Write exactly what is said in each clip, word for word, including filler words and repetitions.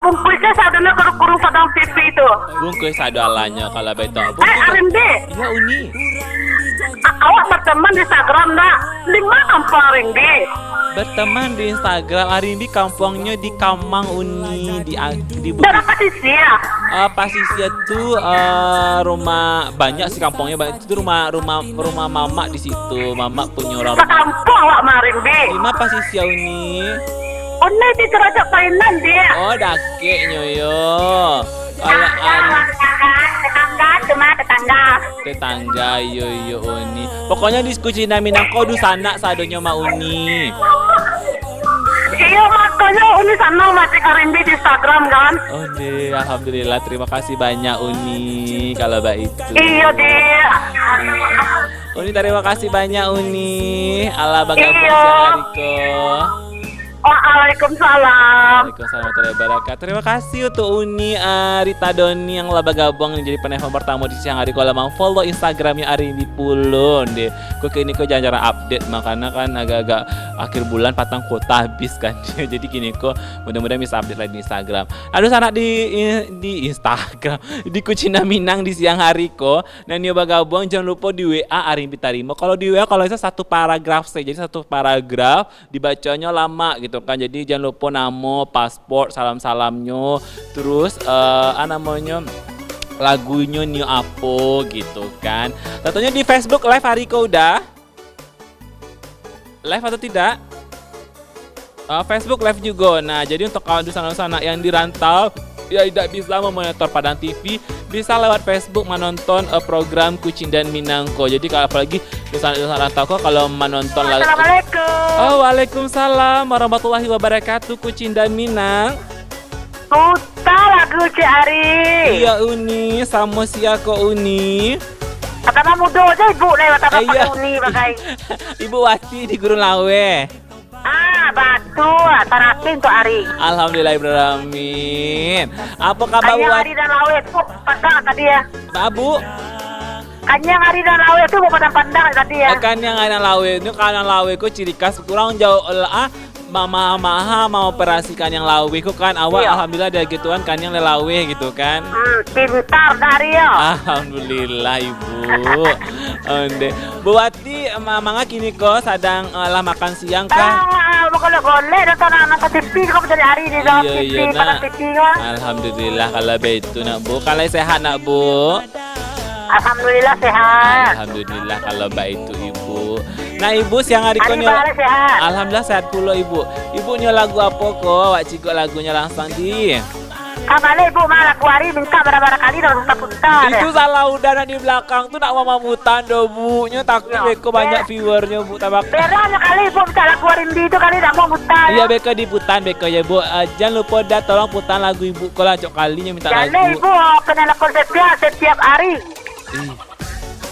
Bungkuih ke sadonyo kuru-kuru Padang T V tu. Bungkuih sado alanyo kalau beto. Eh, Arimbi. Iya, Uni. A-, awak berteman di Instagram ndak? Di mana kampung Arimbi? Berteman di Instagram, Arimbi kampuangnyo di Kamang, Uni, di a-, di Bukit. Daerah Pasisia. Ah, Pasisia tu, ah, rumah, banyak sih kampuangnyo, ba-, itu rumah, rumah, rumah mamak di situ, mamak punyo urang rumah. Sakampung awak mah, Arimbi. Di ma Pasisia, Uni? Uni di Terajak Painan, dia. Oh, dakeknyo yo. Alah, tetangga, alah. Tetangga, tetangga, cuma tetangga. Tetangga, iyo, iyo, Uni. Pokoknyo di Kucindan Minang ko dunsanak sadonyo mah, Uni. Iyo, makonyo Uni sanang maliek Arimbi di Instagram, kan? Oh, deh, alhamdulillah. Terima kasih banyak, Uni, kalau baitu. Iyo, dia. Uni, terima kasih banyak, Uni. Alah bagabung. Iyo. Siang hari ko. Waalaikumsalam. Waalaikumsalam warahmatullahi wabarakatuh. Terima kasih untuk Uni, ah, Rita Doni yang lah bagabung jadi penelpon pertama di siang hari ko. Lah mang-follow Instagramnya Arimbi pulo deh. Ko kini ko jarang-jarang update, makanya kan agak-agak akhir bulan patang kuota habis kan. Jadi kini ko mudah-mudahan bisa update lagi di Instagram. Aduh, sanak di, di Instagram, di Kucindan Minang di siang hari ko. Nah, nio bagabung, jangan lupa di W A Arimbi tarimo. Kalau di W A, kalau bisa satu paragraf saja, jadi satu paragraf dibaconyo lamak gitu kan. Jadi jangan lupa namo, paspor, salam-salamnyo, terus, eh, ah, namonyo, lagunyo nio apo gitu kan. Contohnya di Facebook Live hari ko udah. Live atau tidak? Eh, Facebook Live juga. Nah, jadi untuk kawan dunsanak-dunsanak yang di rantau, yang tidak bisa memonitor Padang T V, bisa lewat Facebook menonton, eh, program Kucindan Minang ko. Jadi kalau apalagi dunsanak-dunsanak rantau ko kalau menonton la-, Assalamualaikum. Oh, waalaikumsalam warahmatullahi wabarakatuh, Kucindan Minang. Suta lagu Cik Ari. Iya, Uni, samo sia ko, Uni? Patama mudo je ibu ni, patama. Ah, iya. Uni bagai. Ibu Wati di Gurun Laweh. Ah, batua, tarapi untuk Ari. Alhamdulillahirrahmanirrahim. Apa kabar, Wati? Ari dan Laweh tu pandang tadi ya. Abu? Kanyang Ari dan Laweh tu pandang-pandang tadi ya. Eh, kanyang Ari dan Laweh. Ni kanyang Laweh ko ciri khas kurang jauh lah, ah. Mama-mama maoperasikan yang laweh ko kan, awak. Iya. Alhamdulillah diagiah Tuhan kan yang laweh gitu kan. Hmm, pintar dari yo. Alhamdulillah, Ibu. Onde. Bu Wati, ma-, manga kini ko sadang, eh, lah makan siang kah? Ah, ah, bukan lah golek, nonton, nonton T V ko, mencari Ari di dalam. Iya, T V, iya, nak. Pakai T V ko. Alhamdulillah kalau begitu, nak, Bu. Kalau sehat, nak, Bu? Alhamdulillah, sehat. Alhamdulillah, kalau baitu, Ibu. Nah, Ibu, siang hari ko nyo, Alhamdulillah, sehat. Alhamdulillah, sehat pulo, Ibu. Ibu nyo lagu apo ko? Awak cigok lagunyo langsung di. Kabaleh, Ibu, mah lagu Ari minta bara-bara kali dah puta-puta deh. Itu salah udah nak di belakang tu nak mamamutan doh, Bu. Nyo takut beko banyak viewer-nyo, Bu, tabak. Berang kali, Ibu, minta lagu Ari Indi tu kali nak mau puta. Iya, beko diputan, beko ya, Bu. Ah, jangan lupa dah tolong putan lagu Ibu ko lah, cok kali nyo minta lagu. Jangan, Ibu, kena lakon setiap, setiap hari. Ih.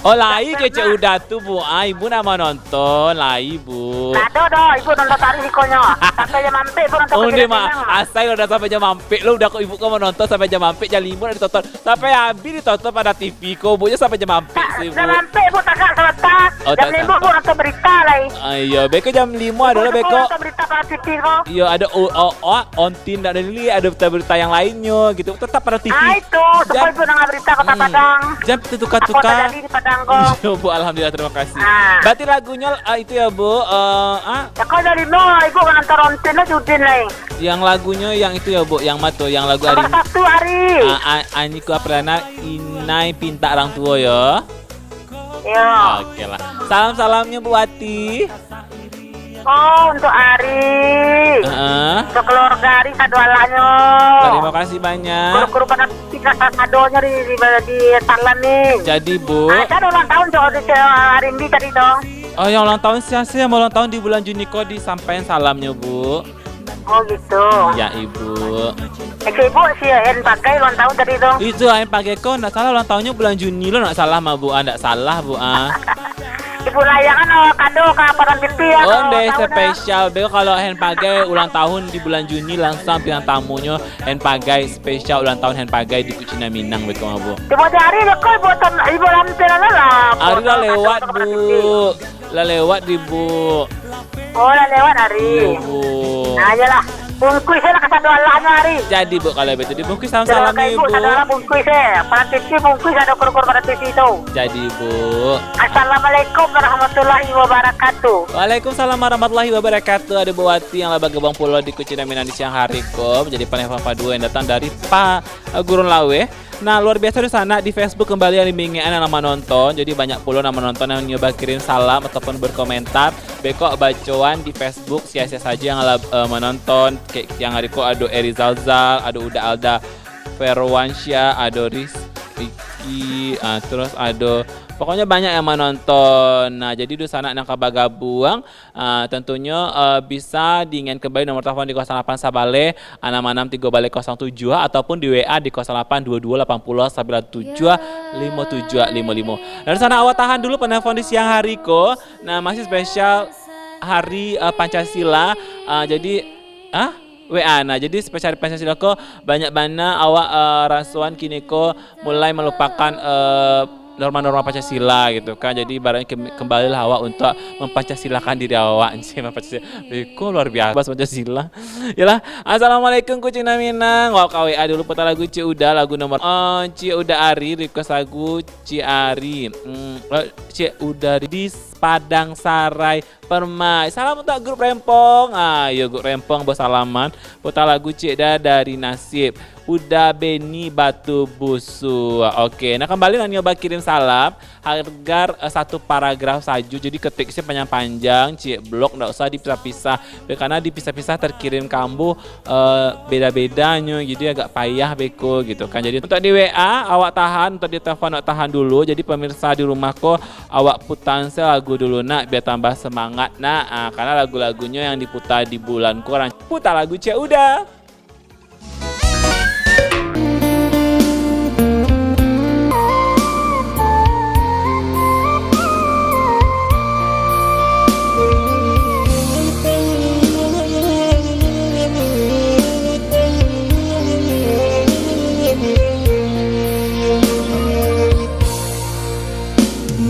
Oh, lai kecek udah tu, Bu. Ah, ibu nak manonton, lai, Bu. Ndak ado doh, ibu nonton tadi sikonyo. Sampai jam ampek pun nonton. Oh, ndak, Mak. Asai lo dah sampai jam ampek lo, udah kok ibu ko manonton sampai jam ampek, jam limo nak ditonton. Sampai habis ditonton pada T V ko, Bu, sampai jam ampek sih, Bu. Jam ampek, Bu, tagak sabanta. Oh, jam limo, Bu, nonton berita lai. Ah, iya, beko jam limo ado lah, beko. Nonton berita pada T V ko. Iya, ada, oh, oh, oh, on tin, ndak ada lagi, ada berita-berita yang lainnyo gitu. Tetap pada T V. Ah, itu, supaya ibu dengar berita Kota Padang. Jangan tertukar-tukar. Apa jadi di Padang ko? Iya, Bu, alhamdulillah, terima kasih. Ah. Berarti lagunyo, ah, itu ya, Bu, eh, ah. Ya, kau jadi no, ibu ngantar on tin lah, Judin lai. Yang lagunyo yang itu ya, Bu, yang mato, yang lagu Ari. Nomor satu, Ari. Ah, ah, Ani ku Apriliana, Inai Pintak Orang Tuo, yo. Yo. Oke lah. Salam-salamnyo, Bu Wati. Oh, untuk Ari. Heeh. Untuk keluarga Ari sadoalahnyo. Terima kasih banyak. Guru-guru pada tingkat sadonyo di, di, di salam ni. Jadi, Bu. Ada ulang tahun jo di Ari Indi tadi tu. Oh, yang ulang tahun siang-siang, ulang tahun di bulan Juni ko disampaikan salamnyo, Bu. Oh, gitu. Ya, Ibu. Eh, si ibu, si Hen Pagai ulang tahun tadi tu. Itu Hen Pagai ko, ndak salah ulang tahunnyo bulan Juni lo, ndak salah mah, Bu, ah, ndak salah, Bu, ah. Ibu layangan, oh, kado ka Padang Pipi, ya, oh, ndeh, spesial. Beko kalau Hen Pagai ulang tahun di bulan Juni, langsung bintang tamunyo Hen Pagai, spesial ulang tahun Hen Pagai di Kucindan Minang, beko mah, Bu. Ibu cari beko, ibu tam-, ibu lampir lah. Ari lah lewat, Bu. Lah lewat di, Bu. Oh, lah lewat ari. Iya, Bu. Nah, iyalah. Bungkuih se lah ka sado alah nyo hari. Jadi, Bu, kalau begitu dibungkuih salam-salam ni, Bu. Sado alah bungkuih se. Parantisi bungkuih sado kuro-kuro parantisi tu. Jadi, Bu. Assalamualaikum warahmatullahi wabarakatuh. Waalaikumsalam warahmatullahi wabarakatuh. Ado Bu Wati yang lah bagabung pulo di Kucing Minang di siang hari ko. Jadi, panai Fafa duo yang datang dari Pa-, Gurun Laweh. Nah, luar biasa di sana, di Facebook kembali ado bingik an nan manonton. Jadi, banyak pulo nan manonton yang nyoba kirim salam ataupun berkomentar. Beko bacoan di Facebook, sia-sia sajo yang lah, eh, manonton. Kayak yang hari ko ado Eri Zalzal, ado Uda Alda Ferwansyah, ado Rizky, ah, terus ado, pokoknya banyak yang manonton. Nah, jadi di sana nan ka bagabuang, Ah, tentunyo, eh, bisa diingat kembali nomor telepon di kosong lapan sabaleh, anam anam tigo baleh kosong tujuah, ataupun di W A di kosong lapan dua dua lapan puluh sembilan tujuah limo tujuah limo limo. Dan sana awak tahan dulu penelpon di siang hari ko. Nah, masih spesial hari, eh, Pancasila. Ah, jadi, ah, W A. Nah, jadi spesial hari Pancasila ko banyak bana awak, eh, rasoan kini ko mulai melupakan, eh, norma-norma Pancasila gitu kan. Jadi ibaratnya kem-, kembalilah awak untuk mempancasilakan diri awak. Anjing, mempancasila. Beko luar biasa bahas Pancasila. Yalah. Assalamualaikum Kucing Minang. Wak ka W A dulu, putar lagu Cik Uda, lagu nomor, eh, Cik Uda Ari, request lagu Cik Ari. Hmm, eh, Cik Uda di Padang Sarai Permai. Salam untuk grup Rempong. Ah, yo, grup Rempong basalaman. Putar lagu Cik Da dari Nasib. Uda Beni Batu Busu. Oke, nah, kembali nan nyoba kirim salam, agar, eh, satu paragraf sajo, jadi ketik se panjang-panjang, cik blok, ndak usah dipisah-pisah. Be, karena dipisah-pisah terkirim kambuh, eh, beda-bedanyo, jadi agak payah beko gitu kan. Jadi untuk di W A awak tahan, untuk di telepon awak tahan dulu. Jadi pemirsa di rumah ko, awak putar se lagu dulu nak, biar tambah semangat nak. Ah, karena lagu-lagunyo yang diputar di bulan ko, putar lagu Cik Uda.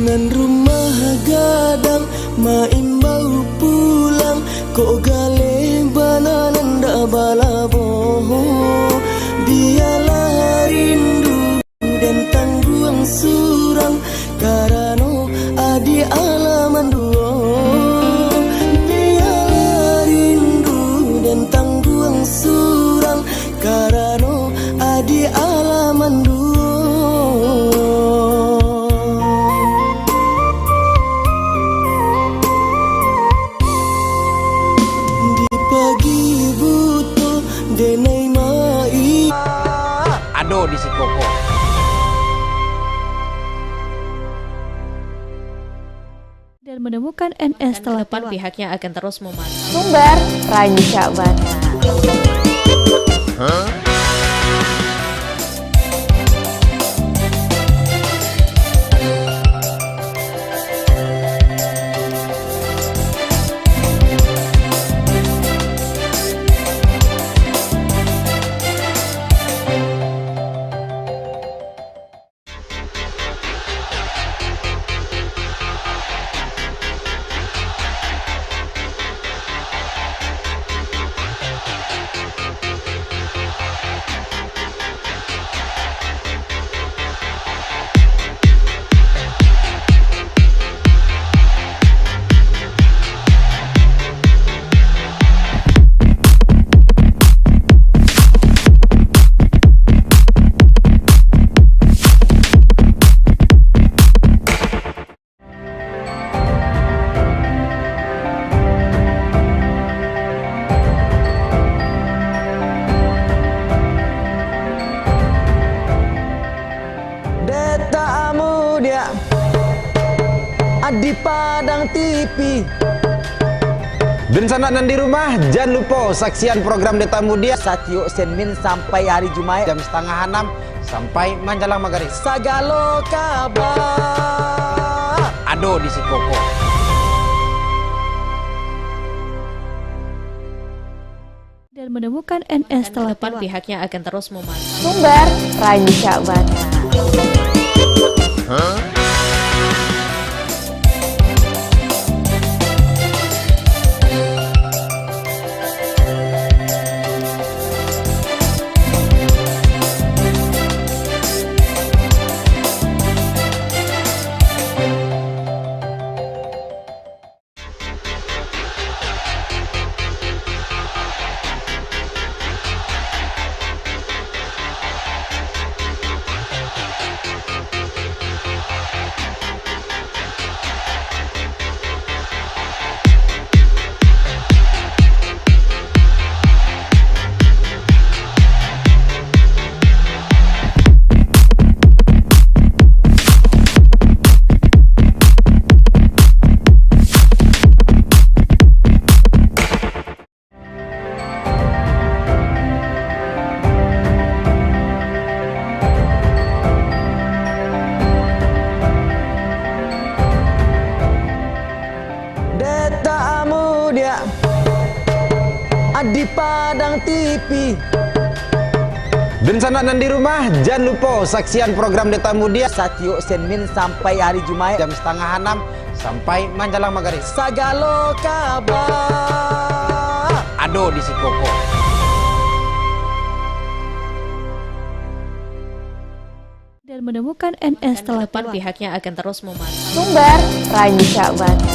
Nan rumah gadang maimbau pulang, kok galeh bana nan dak balaboh. Bialah rindu den tangguang surang, karano adiak alah manduo. Bialah rindu den tangguang surang, karano adiak alah manduo. Di pagi buto, denai mai. Ado di siko ko. Dan menemukan N S telah tewas. Pihaknya akan terus memantau. Sumber, rancak bana. Dek Tamu Diak di Padang T V. Dunsanak nan di rumah, jan lupo saksian program Dek Tamu Diak satiok Senin sampai hari Jumaik jam satangah anam sampai manjalang magarib. Sagalo kaba ado di siko ko. Dan menemukan N S telah tewas. Pihaknya akan terus memantau. Sumber, rancak bana. Pi. Dunsanak nan di rumah, jan lupo saksian program Dek Tamu Dia satiok Senin sampai ari Jumaik jam satangah anam sampai manjalang magarib. Sagalo kaba ado di siko ko. Dan menemukan N S telah telepon, pihaknya akan terus memantau. Sumber rancak bana.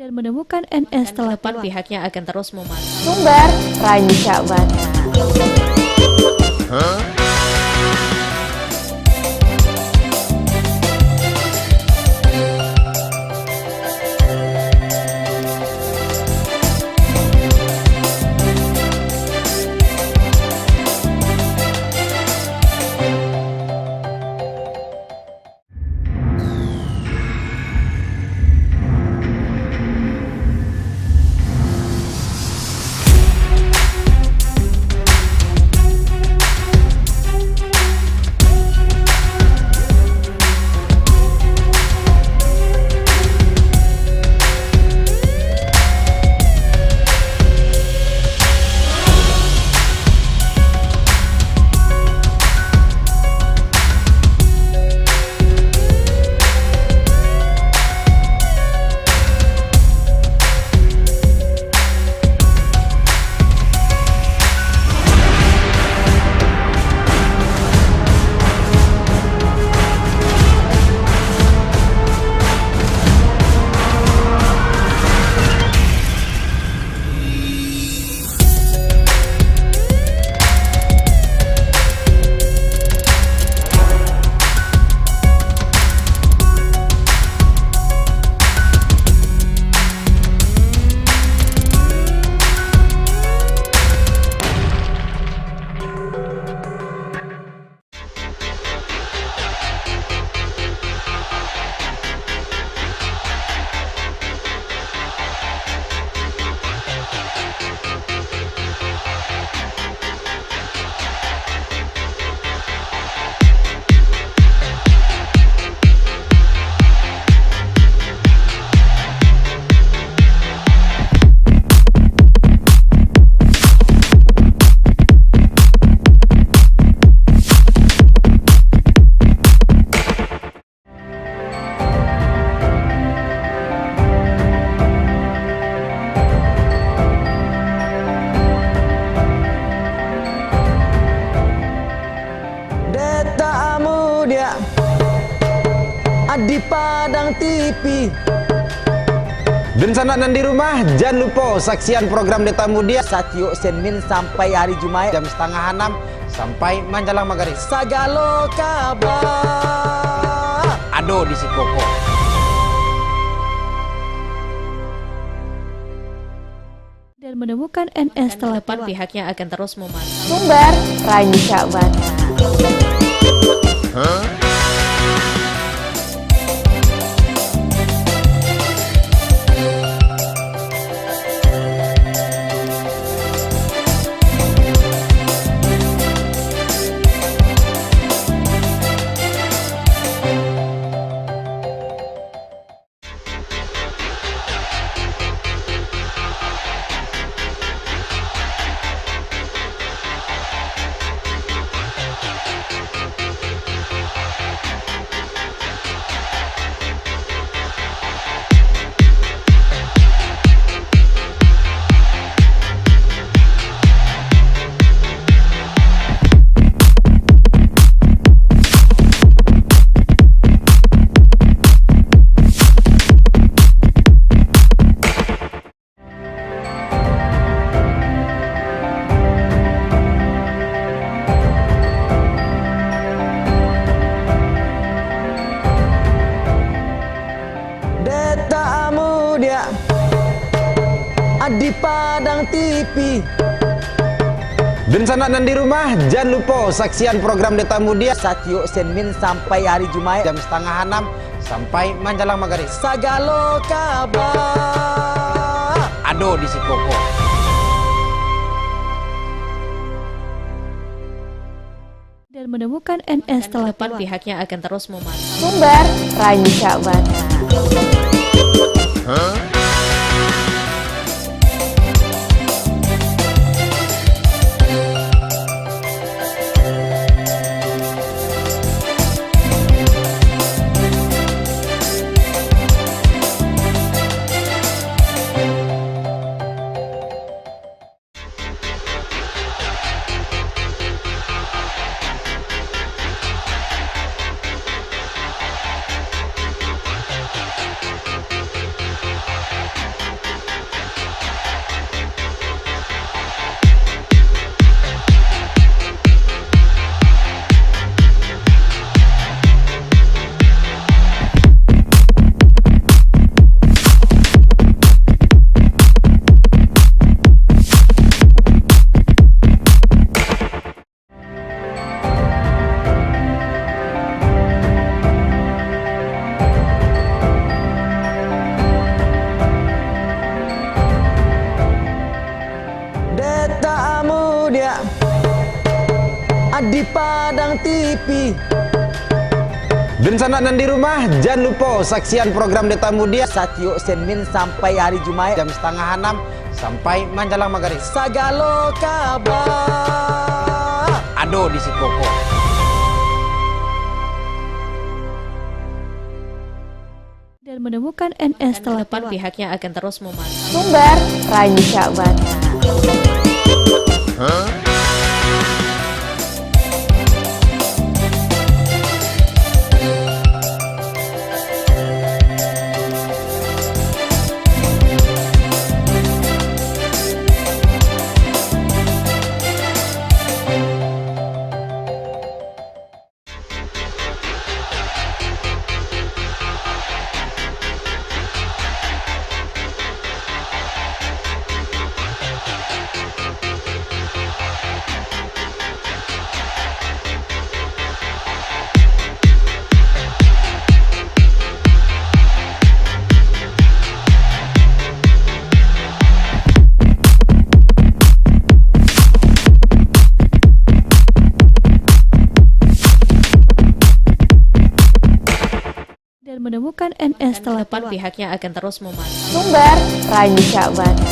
Dan menemukan N S telah telepon, pihaknya akan terus memantau. Sumber rancak bana. Dek Tamu Dia di Padang T V. Dunsanak nan di rumah, jan lupo saksian program Dek Tamu Dia satiok Senin sampai ari Jumaik jam satangah anam sampai manjalang magarib. Sagalo kaba ado di siko ko. Dan menemukan N S telah telepon, pihaknya akan terus memantau. Sumber rancak bana. Di Padang T V. Dunsanak nan di rumah, jan lupo saksian program Deta Muda satiok Senin sampai hari Jumaik jam satangah anam sampai manjalang magarib. Sagalo kaba ado di siko ko. Dan menemukan N S telah depan, pihaknya akan terus memantau. Sumber rancak bana. Deta Muda di Padang T V. Dunsanak nan di rumah, jan lupo saksian program Deta Muda satiok Senin sampai hari Jumaik jam satangah anam sampai manjalang magarib. Sagalo kaba ado di siko ko. Dan menemukan N S telah depan, pihaknya akan terus memantau. Sumber rancak bana. Dan menemukan N S telah depan, pihaknya akan terus memantau. Sumber rancak bana.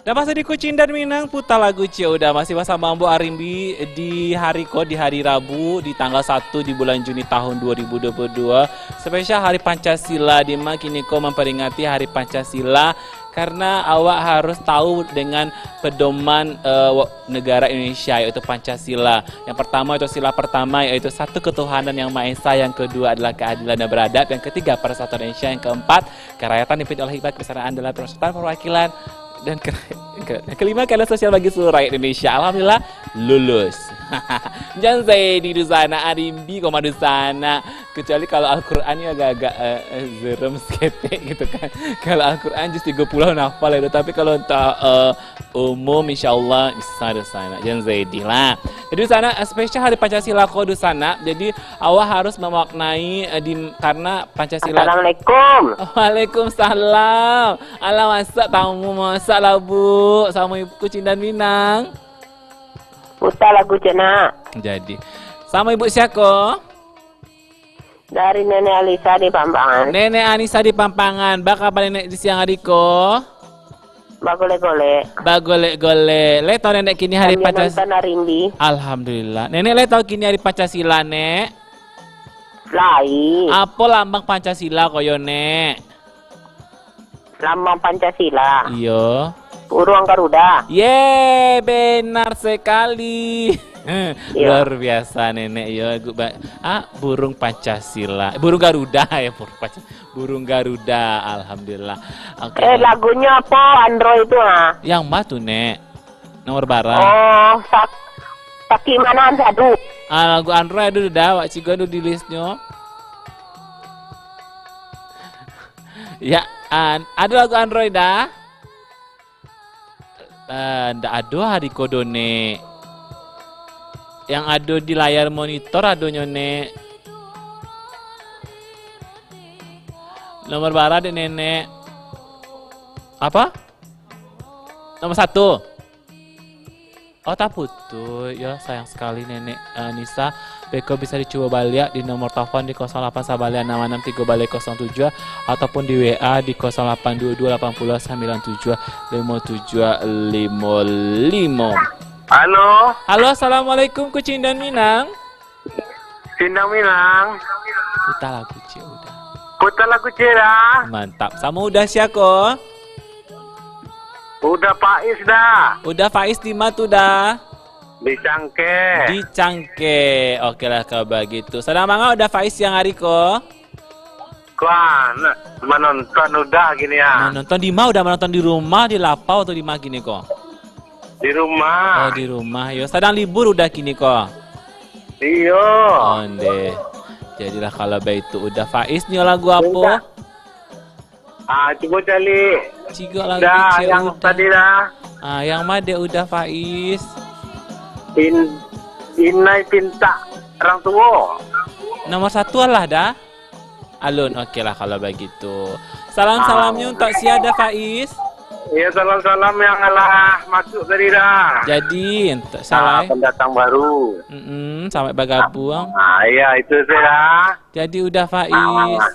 Dah masih di Kucing dan Minang, puta lagu ciek udah. Masih basamo ambo Arimbi di hari ko, di hari Rabu, di tanggal satu di bulan Juni tahun dua ribu dua puluh dua. Spesial Hari Pancasila, di ma kini ko mamperingati Hari Pancasila, karena awak harus tahu dengan pedoman, eh, wa-, negara Indonesia, yaitu Pancasila. Yang pertama itu sila pertama, yaitu satu ketuhanan yang Maha Esa, yang kedua adalah keadilan dan beradab, yang ketiga persatuan Indonesia, yang keempat kerakyatan dipimpin oleh hikmat kebijaksanaan dalam permusyawaratan perwakilan, dan ke-, ke-, yang kelima keadilan sosial bagi seluruh rakyat Indonesia. Alhamdulillah, lulus. Jan Zaidi dunsanak, Arimbi ko mah dunsanak. Kecuali kalau Al-Quran ni agak-agak, eh, eh, zerem saketek gitu kan. Kalau Al-Quran juz tiga puluh hafal itu, tapi kalau untuk, eh, umum, insyaallah bisa dunsanak. Jan Zaidi lah. Jadi dunsanak, eh, spesial Hari Pancasila ko dunsanak. Jadi awak harus memaknai, eh, di, karena Pancasila. Assalamualaikum. Waalaikumsalam. Alah, masak tamu, masak lah, Bu. Samo Ibu Kucing dan Minang. Puta lagu ciek nak. Jadi. Samo Ibu sia ko? Dari Nenek Alisa di Pampangan. Nenek Anisa di Pampangan. Baa kaba Nenek di siang hari ko? Bagolek-golek. Bagolek-golek. Lai tahu Nenek kini hari Pancasila? Alhamdulillah. Nenek lai tahu kini hari Pancasila, Nek? Lai. Apo lambang Pancasila ko yo, Nek? Lambang Pancasila. Iyo. Uruang Garuda. Ye, benar sekali. Iyo. Luar biasa, Nenek, yo. Gu-, ba-, ah, burung Pancasila. Burung Garuda, ya, burung Pancasila. Burung Garuda, alhamdulillah. Oke. Eh, lagunyo apo, Androy tu, ha? Yang ma tu, Nek? Nomor bara. Oh, sak-, sakik mano Androy tu? Ah, lagu Androy ado dah, awak cigo ado di listnyo. Ya, an-, ado lagu Androy dah? Eh, ndak ado hari ko do, Nek. Yang ado di layar monitor adonyo, Nek. Nomor bara dek Nenek. Apa? Nomor satu. Oh, taputuih. Yo, sayang sekali, Nenek, eh, Nisa. Beko bisa dicubo baliak di nomor telepon di kosong lapan sabaliak anam anam tigo baleh kosong tujuah, ataupun di W A di kosong lapan dua dua lapan puluah sambilan tujuah limo tujuah limo limo. Halo. Halo, assalamualaikum, Kucing dan Minang. Sindang Minang. Puta lagu ciek Uda. Puta lagu ciek dah. Mantap. Samo Uda sia ko? Uda Faiz dah. Uda Faiz di ma tu dah? Di Cangkeh. Di Cangkeh. Oke lah kalau bagitu. Sadang manga Uda Faiz siang hari ko? Kuan, manonton Uda kini ah. Manonton di ma Uda? Manonton di rumah, di lapau, atau di ma kini ko? Di rumah. Oh, di rumah, yo. Sadang libur Uda kini ko? Iyo. Onde. Jadilah kalau baitu Uda Faiz nyo lagu apo? Minta. Ah, cubo cari. Cigo lagu dah, ciek yang Uda. Tadi dah. Ah, yang ma dek Uda Faiz? In-, Inai Pintak Urang Tuo. Nomor satu alah dah. Alun, oke lah kalau bagitu. Salam-salamnyo untuak sia Da Faiz? Iyo, salam-salam yang alah masuk tadi dah. Jadi, untuak salam. Ah, pendatang baru. Mm-mm, selamat bergabung. Ah, iya, itu saja. Jadi, Uda Faiz. Ah.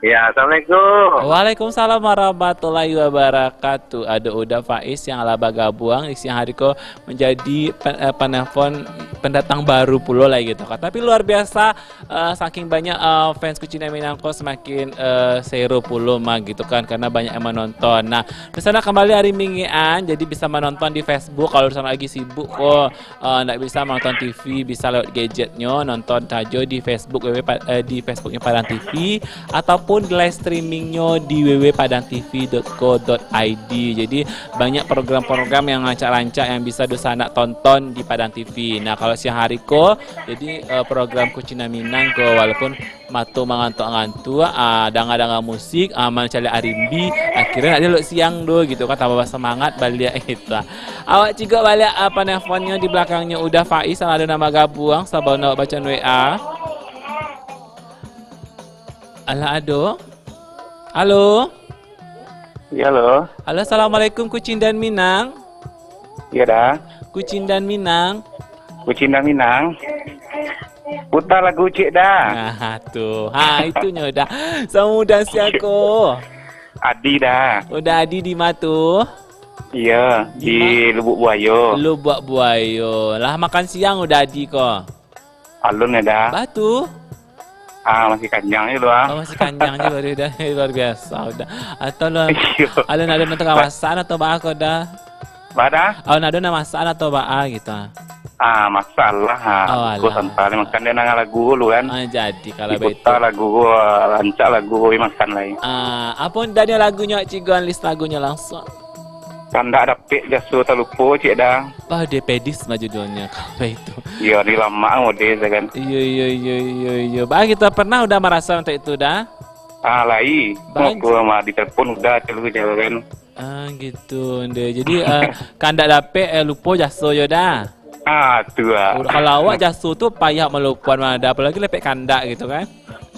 Ya, assalamualaikum. Waalaikumsalam warahmatullahi wabarakatuh. Ado Uda Faiz yang alah bagabuang di siang hari ko menjadi pe-, eh, penelpon pendatang baru pulo lah gitu kan. Tapi luar biasa, eh, saking banyak, eh, fans Kucing dan Minang ko semakin, eh, seru pulo mah gitu kan, karena banyak yang menonton. Nah, di sana kembali hari Minggian, jadi bisa menonton di Facebook kalau di sana lagi sibuk ko, eh, ndak bisa menonton T V, bisa lewat gadgetnyo, nonton sajo di Facebook W W pa-, eh, di Facebooknyo Padang T V, ataupun di live streamingnyo di W W W padang T V dot co dot I D. Jadi, banyak program-program yang rancak-rancak yang bisa dunsanak tonton di Padang T V. Nah, kalau siang hari ko, jadi, eh, program Kucing dan Minang ko, walaupun mato mangantuak-ngantuak, ah, danga-danga musik, ah, mancaliak arimbi, akhirnyo ndak dialok siang tu, gitu kan, tambah basemangat baliak, gitu. Awak cigok baliak, ah, penelponnyo di belanjangnyo Uda Faiz, alah ado nan bagabuang, sabalun awak baco W A. Alah ado? Halo? Iyo, halo. Halo, assalamualaikum, Kucing dan Minang. Iyo, Da. Kucing dan Minang. Kucing dan Minang. Puta lagu ciek, Da. Nah, tu. Ha, itunyo, Da. Samo Uda sia ko? Adi, Da. Uda Adi di ma tu? Iyo, di Lubuak Buayo. Lubuak Buayo. Lah makan siang Uda Adi ko? Alun yo, Da. Batu? Ah, masih kanyang je tu, ah. Oh, masih kanyang je baru dah. Luar biasa, Uda. Atau lo, iyo, alun ado nan tangah masak atau baa ko, Da? Baa, Da? Alun ado nan masak atau baa gitu, ah. Ah, masak lah, ah. Oh, alah. Ko santai makan dek nan lagu lu kan. Ah, jadi kalau baitu. Lagu ko, ah, rancak lagu ko makan lai. Ah, apo Uda nyo lagunyo, Cik Gon, list lagunyo langsung? Kandak dapek jaso talupo, ciek, Da. Bah, dia pedis mah judulnya, kalau itu. Iyo, di lamak mode, kan. Iyo, iyo, iyo, iyo, iyo. Bah, kita pernah Uda maraso untuak itu, Da? Ah, lai. Bah, aku mah ditelepon Uda, celu jalan. Ah, gitu, Uda. Jadi, eh, kandak dapek, eh, lupo jaso yo, Da. Ah, tu, ah. Kalau awak jaso tu payah malupoan mah, Da. Apalagi lepek kandak gitu, kan.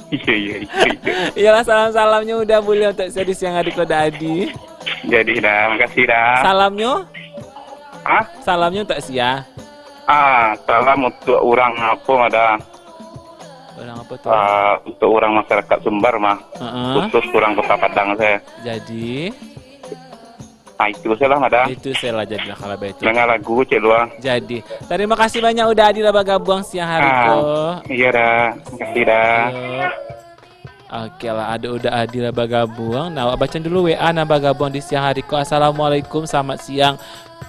Iyo, iyo, iyo, iyo. Iyolah, salam-salamnyo Uda buliah untuak sia di siang hari ko, Da Adi. Jadi, Da, makasih, Da. Salamnyo? Hah? Salamnyo untuak sia? Ah, salam untuak urang apo mah, Da? Urang apo tu? Ah, untuak urang masyarakat Sumbar mah. Heeh. Khusus urang Kota Padang sajo. Jadi? Ah, itu salah, Madam. Itu salah, jadilah kalau begitu. Dengar lagu, cek luar. Jadi, terima kasih banyak Uda Adi lah bagabuang siang hari Ah, ko. Iya dah. Makasih dah. Yo. Oke lah, ada Uda Adi lah bagabuang. Nah, awak baca dulu W A nan bagabuang di siang hari ko. Assalamualaikum, selamat siang.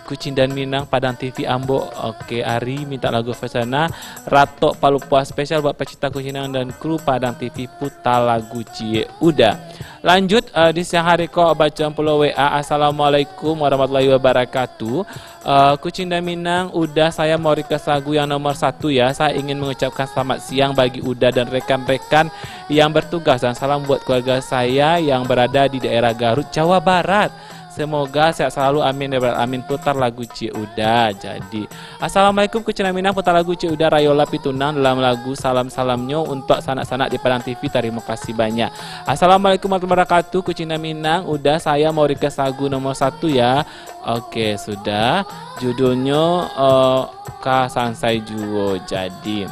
Kucing dan Minang, Padang T V ambo. Oke, Ari minta lagu Fauzana, Ratok Palu Puas spesial buat pecinta Kucing dan kru Padang T V, putar lagu Ciek Uda. Lanjut, eh, di siang hari ko bacaan pulo W A. Assalamualaikum warahmatullahi wabarakatuh. Eh, Kucing dan Minang, Uda, saya mau request lagu yang nomor satu ya. Saya ingin mengucapkan selamat siang bagi Uda dan rekan-rekan yang bertugas dan salam buat keluarga saya yang berada di daerah Garut, Jawa Barat. Semoga sehat selalu, amin ya rabbal alamin. Putar lagu Ciek Uda. Jadi, assalamualaikum Kucing dan Minang, putar lagu Ciek Uda, Rayola Pitunang dalam lagu Salam-Salamnyo untuk sanak-sanak di Padang T V. Tarimo kasih banyak. Assalamualaikum warahmatullahi wabarakatuh. Kucing dan Minang, Uda, saya mau request lagu nomor satu ya. Oke, sudah. Judulnyo, eh, Ka Sansai Juo. Jadi,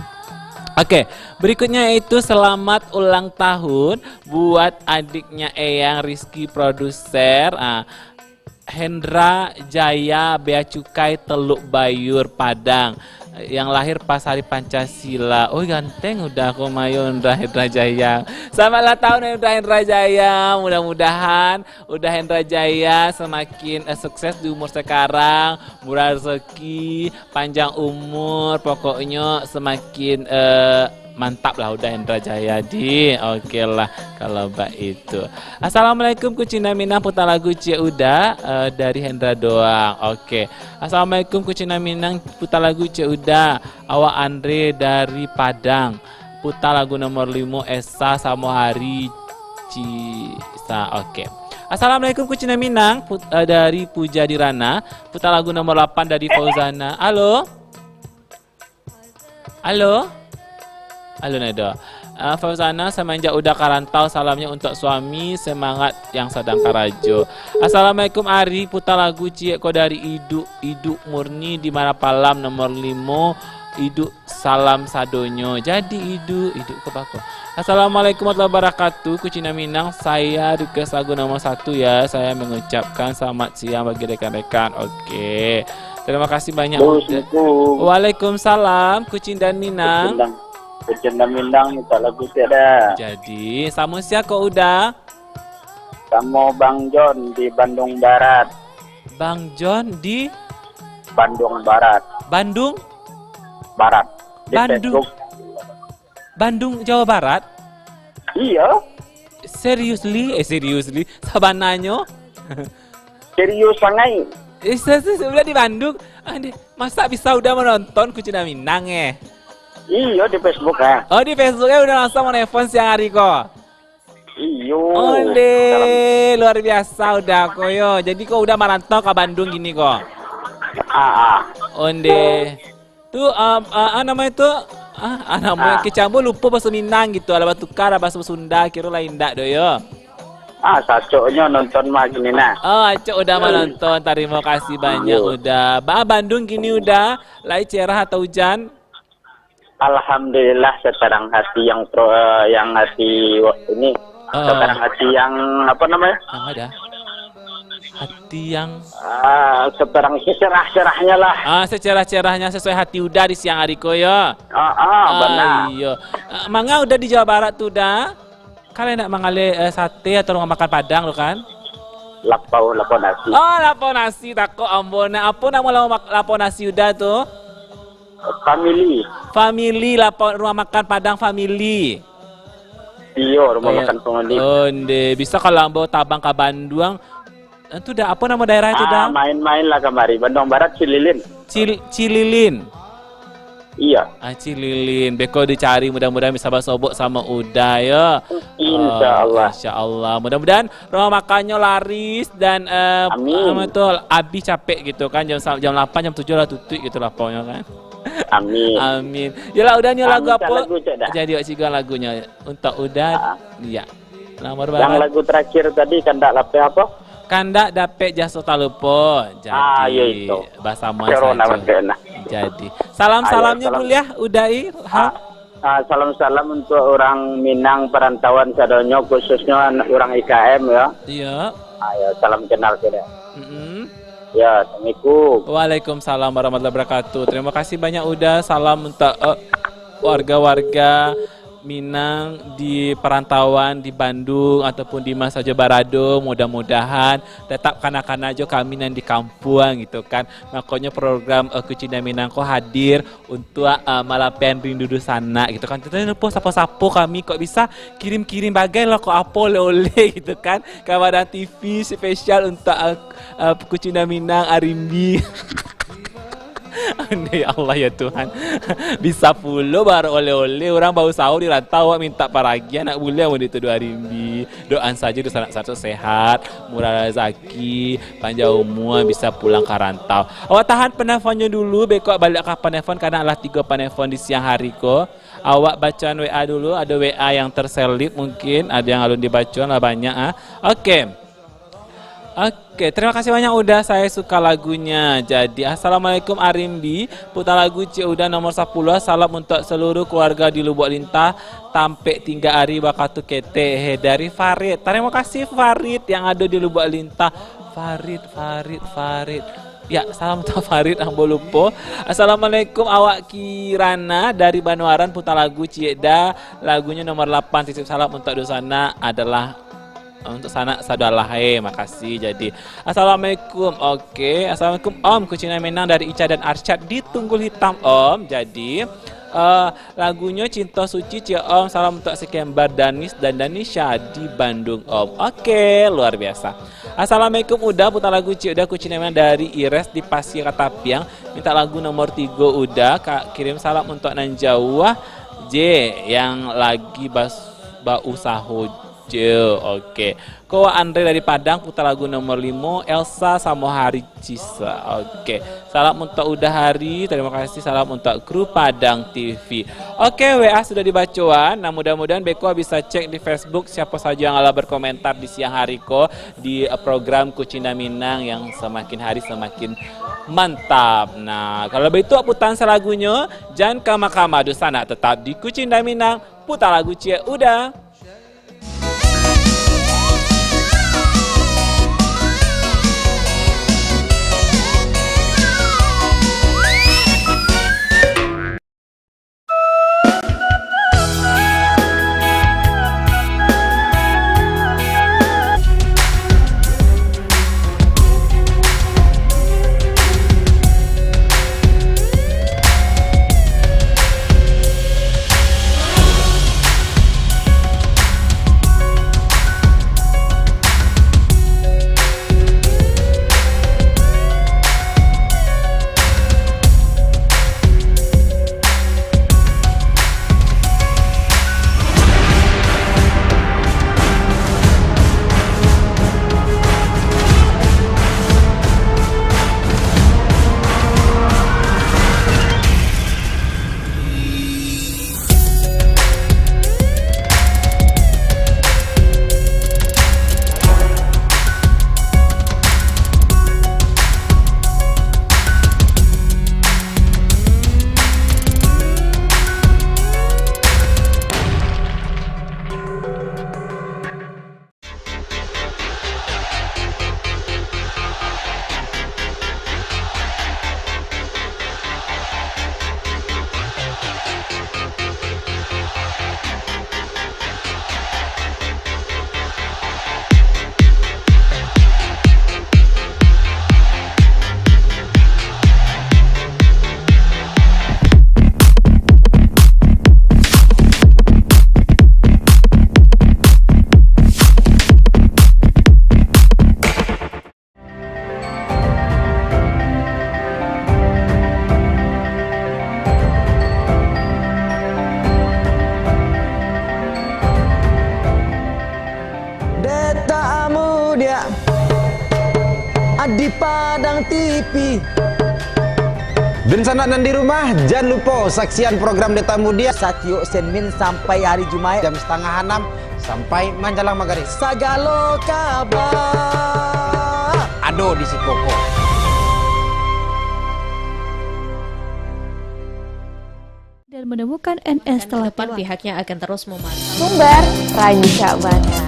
oke, berikutnya yaitu selamat ulang tahun buat adiknya Eyang Rizky Produser, ah, Hendra Jaya Bea Cukai Teluk Bayur Padang, yang lahir pas hari Pancasila. Oh, ganteng Uda ko mayo, Hendra, Hendra Jaya. Selamat ulang tahun Hendra, Hendra Jaya. Mudah-mudahan Uda Hendra Jaya semakin, eh, sukses di umur sekarang, murah rezeki, panjang umur, pokoknyo semakin, eh, mantap lah Uda Hendra Jaya di. Oke lah kalau baitu. Assalamualaikum Kucing dan Minang, putar lagu Ciek Uda, eh, dari Hendra doang. Oke. Assalamualaikum Kucing dan Minang, putar lagu Ciek Uda. Awak Andre dari Padang. Putar lagu nomor limo, Esa samo Hari Cisa. Oke. Assalamualaikum Kucing dan Minang, put-, eh, dari Puja Dirana. Putar lagu nomor lapan dari Fauzana. Halo? Halo? Halo, Nedo. Ah, Fauzana, semenjak Uda ka rantau, salamnya untuk suami, semangat yang sedang karajo. Assalamualaikum, Ari, putar lagu Ciek ko dari Iduk, Iduk Murni di Marapalam, nomor limo, Iduk Salam Sadonyo. Jadi Iduk, Iduk ke bako. Assalamualaikum warahmatullahi wabarakatuh, Kucing dan Minang, saya request lagu nomor satu ya, saya mengucapkan selamat siang bagi rekan-rekan. Oke. Terima kasih banyak, Uda. Assalamualaikum. Waalaikumsalam, Kucing dan Minang. Kucing dan, Kucing dan Minang, minta lagu tiada. Jadi, samo sia ko Uda? Samo Bang John di Bandung Barat. Bang John di? Bandung Barat. Bandung? Barat. Di Bandung. Facebook. Bandung, Jawa Barat? Iya. Seriously? Eh, seriously? Sabananyo? Serius sangai. Eh, se-, se-, se-, Uda di Bandung? Ande, masa bisa Uda menonton Kucing dan Minang, eh? Iya, di Facebook, ah. Oh, di Facebook, eh, Uda langsung menelpon siang hari ko? Iyo. Onde, luar biasa Uda ko yo. Jadi ko Uda marantau ka Bandung gini ko? Ah, ah. Onde. Tu, ah, ah, ah, namanya tu, ah, ah, namanya Ah. kecambo lupo bahasa Minang gitu. Alah batukar lah bahasa Sunda, kiro lah indak do yo. Ah, sacoknyo nonton mah gini nah. Oh, acok Uda Hmm. manonton. Tarimo kasih banyak Iyo. Uda. Ba, Bandung gini Uda, lai cerah atau hujan? Alhamdulillah, seterang hati yang pro-, eh, yang hati wa-, ini, Ah. seterang hati yang, apa namanya? Yang ada. Hati yang Ah, seterang secerah-cerahnya lah. Ah, secerah-cerahnya sesuai hati Uda di siang hari ko, yo. Ah, ah, Ah, benar. iyo. Ah, manga Uda di Jawa Barat tu, Da? Kalau nak mangalih, eh, sate atau rumah makan Padang tu kan? Lapau, lapau nasi. Oh, lapau nasi, tako ambo nak. Apo namo lapau mak-, lapau nasi Uda tu? Family. Family, lapau, rumah makan Padang Family. Iyo, rumah Oh, makan Family. Onde, bisa kalau ambo tabang ka Bandung. Eh, tu Da, apo namo daerah tu, Ah, Da? main-main lah kamari. Bandung Barat, Cililin. Cil-, Cililin. Iya. Ah, Cililin. Beko dicari, mudah-mudahan bisa basobok samo Uda, yo. Insya Oh, Allah. insya Allah. Mudah-mudahan rumah makannyo laris dan, eh, Amin. apa tu, abih capek gitu kan. Jam sa-, jam lapan, jam tujuh lah tutup gitu lapaunyo kan. Amin. Amin. Yalah, Uda nio Ah, lagu minta apo? lagu, Cak, Da. Jadi, awak ciga lagunyo. Untuk Uda, Ah. iya. Nomor Yang barat. lagu terakhir tadi, Kandak Lapeh apa? Kandak dapek jaso talupo. Jadi, Ah, iyo itu. basamo Corona sajo. betul, nah. Jadi, salam-salamnyo Ayo, salam. buliah, Uda i, ha? Ah, ah, salam-salam untuk orang Minang perantauan sadonyo, khususnya an-, orang I K M, ya. Iya. Ah, ya, salam kenal sudah. Mm-mm. Ya, assalamualaikum. Waalaikumsalam warahmatullahi wabarakatuh. Terima kasih banyak, Uda. Salam untuk, eh, warga-warga Minang di perantauan, di Bandung ataupun di ma sajo barado. Mudah-mudahan tetap kana-kana jo kami nan di kampuang gitu kan. Makonyo program, eh, Kucinta Minang ko hadir untuak, ah, malapiahan rindu dunsanak gitu kan. Tapi lupo sapo-sapo kami kok bisa kirim-kirim bagai lah kok apo oleh-oleh gitu kan. Ka Padang T V spesial untuak, ah, ah, Kucinta Minang Arimbi. Andai ya Allah ya Tuhan. Bisa pulo baru oleh-oleh urang bausaho di rantau awak mintak paragian nak buliah mun dituduh Arimbi. Doaan sajo dunsanak satu sehat, murah rezeki, panjang umua, bisa pulang ka rantau. Awak tahan penelponnyo dulu, beko baliak ka penelpon, karena alah tigo penelpon di siang hari ko. Awak bacoan W A dulu, ado W A yang terselip mungkin, ado yang alun dibaco lah banyak, ah. Oke. Oke, terima kasih banyak Uda, saya suka lagunya. Jadi, assalamualaikum Arimbi, putar lagu Cik Uda nomor sapuluah, salam untuk seluruh keluarga di Lubuk Lintah, tampek tingga ari bakatu ketek, eh, dari Farid. Terima kasih Farid yang ada di Lubuk Lintah. Farid, Farid, Farid. Ya, salam untuk Farid, ambo lupo. Assalamualaikum, awak Kirana dari Banuaran, putar lagu Cik Da, lagunya nomor lapan, titip salam untuk dunsanak adalah untuk sanak saudara lahir, makasih. Jadi, assalamualaikum. Oke, assalamualaikum Om, Kucinta Minang dari Ica dan Arsyad di Tunggul Hitam Om. Jadi, eh, lagunyo Cinto Suci Cik Om, salam untuk si Kembar Danis dan Danisha di Bandung Om. Oke, luar biasa. Assalamualaikum Uda, putar lagu Cik Uda, Kucinta Minang dari Ires di Pasir Katapiang. Minta lagu nomor tigo Uda, Kak, kirim salam untuk nan jauah je yang lagi bas-, bausaho je. Oke. Ko Andre dari Padang, putar lagu nomor limo, Elsa samo Hari Cisa. Oke. Salam untuk Uda Hari, terima kasih. Salam untuk kru Padang T V. Oke, W A sudah dibacoan. Nah, mudah-mudahan beko bisa cek di Facebook siapa saja yang alah berkomentar di siang hari ko di, eh, program Kucinta Minang yang semakin hari semakin mantap. Nah, kalau begitu, putar salagunyo, jan kama-kama dunsanak, tetap di Kucinta Minang, putar lagu Cik Uda. Dek tak mudiak di Padang T V. Dunsanak nan di rumah, jan lupo saksian program Dek tak mudiak satiok Senin sampai hari Jumaik jam satangah anam sampai manjalang magarib. Sagalo kaba ado di siko ko. Dan menemukan N S telah depan tiwak. Pihaknya akan terus memantau. Sumber rancak bana.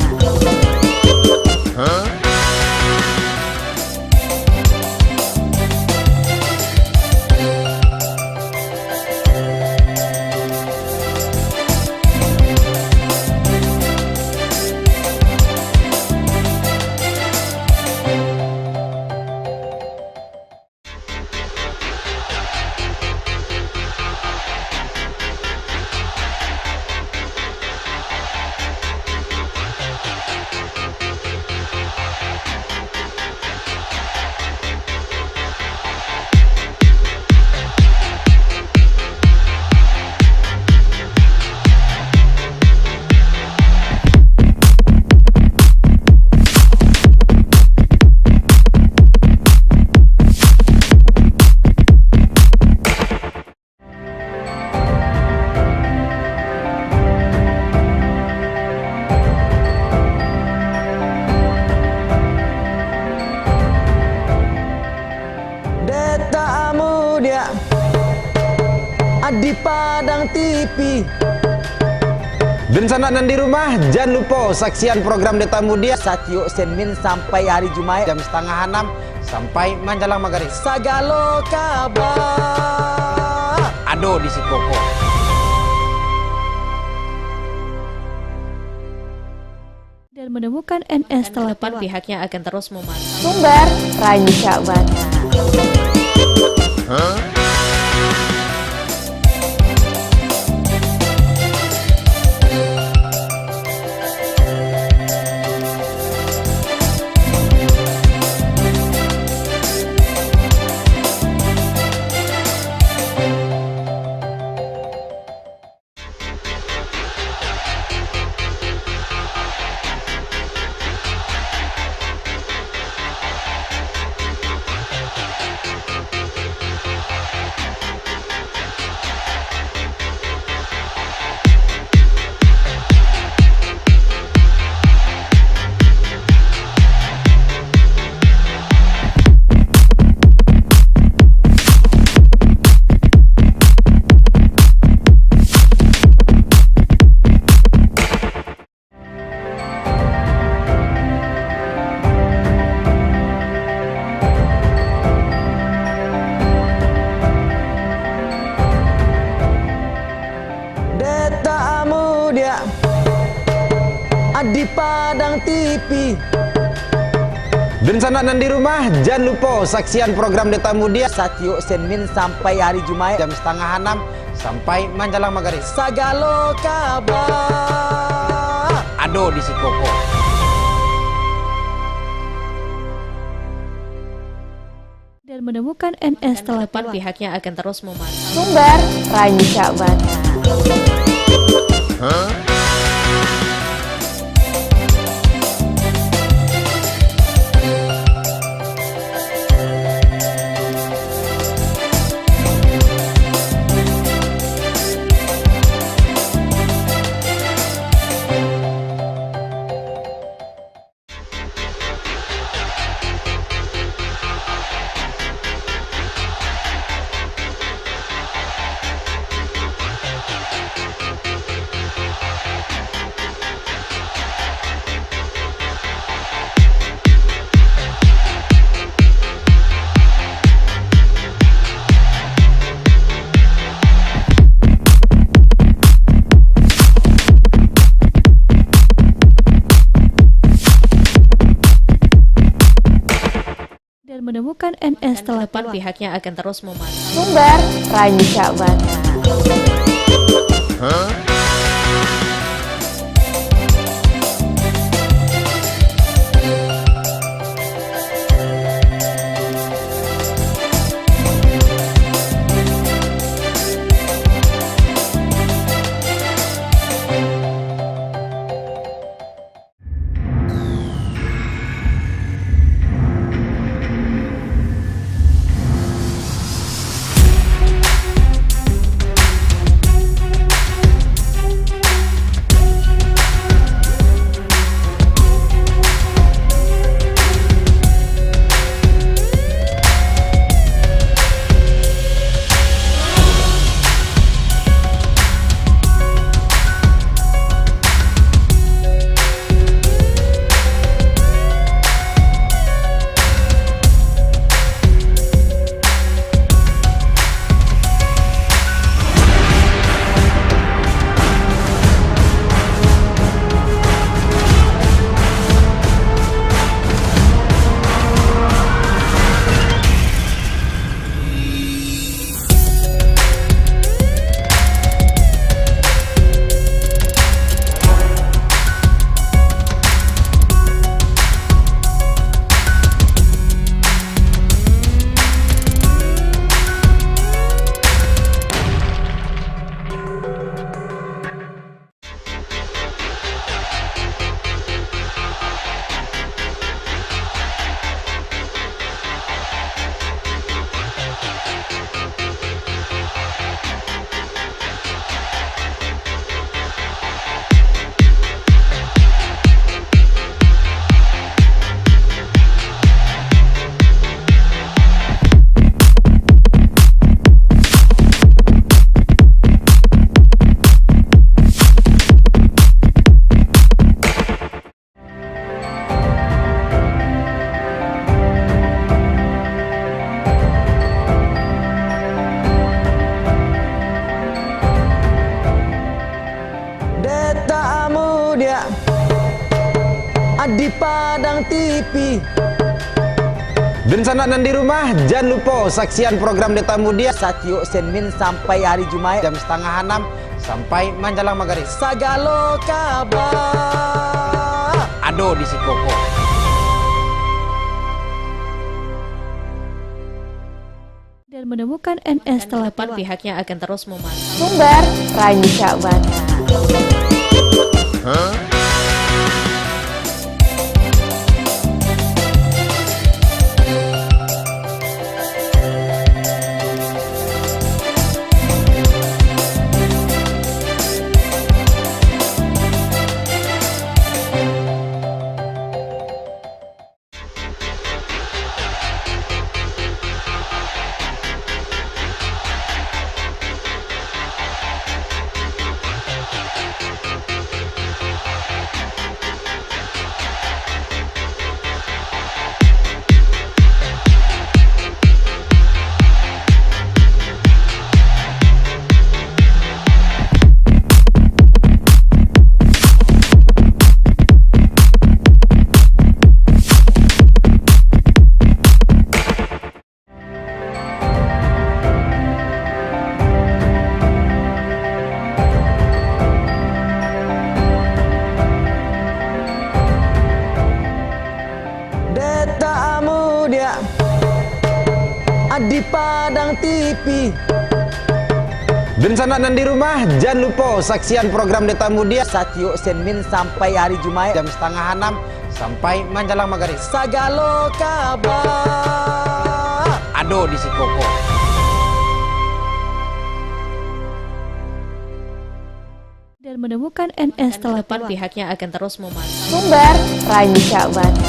Padang T V. Dunsanak nan di rumah, jan lupo saksian program Deta Muda satiok Senin sampai ari Jumaik jam satangah anam sampai manjalang magarib. Sagalo kaba ado di siko ko. Dan menemukan N S telah tewas. Pihaknya akan terus memantau. Sumber rancak bana. Deta Muda di Padang T V. Dunsanak nan di rumah, jan lupo saksian program Deta Muda satiok Senin sampai ari Jumaik jam satangah anam sampai manjalang magarib. Sagalo kaba ado di siko ko. Dan menemukan N S telah tewas. Pihaknya akan terus memantau. Sumber rancak bana. Dan menemukan N S telah tewas. Pihaknya akan terus memantau. Sumber rancak bana. T V. Dunsanak nan di rumah, jan lupo saksian program Deta Muda satiok Senin sampai ari Jumaik jam satangah anam sampai manjalang magarib. Sagalo kaba ado di siko ko. Dan menemukan N S telah telah pulang. Pihaknya akan terus memantau. Sumber, Rancak Bana. Deta Muda di Padang T V. Dunsanak nan di rumah, jan lupo saksian program Deta Muda satiok Senin sampai ari Jumaik jam satangah anam sampai manjalang magarib. Sagalo kaba ado di siko ko. Dan menemukan N S telah pulang. Pihaknya akan terus memantau. Sumber, Rancak Bana.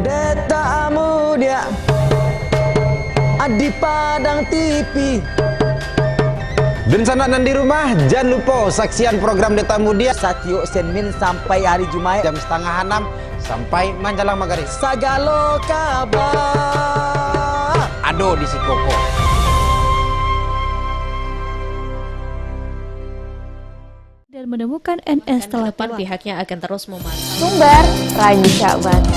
Deta Muda di Padang T V. Dunsanak nan di rumah, jan lupo saksian program Deta Muda satiok Senin sampai ari Jumaik jam satangah anam sampai manjalang magarib. Sagalo kaba ado di siko ko. Dan menemukan N S telah pulang. Pihaknya akan terus memantau. Sumber, Rancak Bana.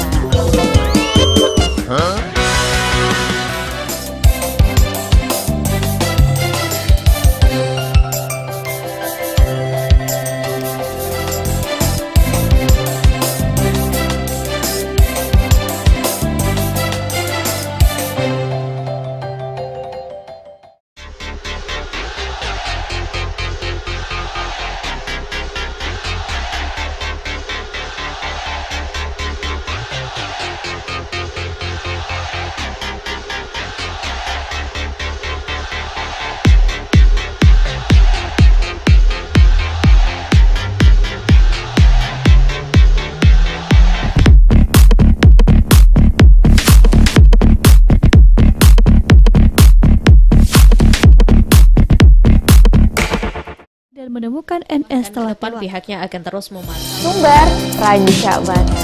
Dan menemukan N S telah pulang. Pihaknya akan terus memantau. Sumber, Rancak Bana.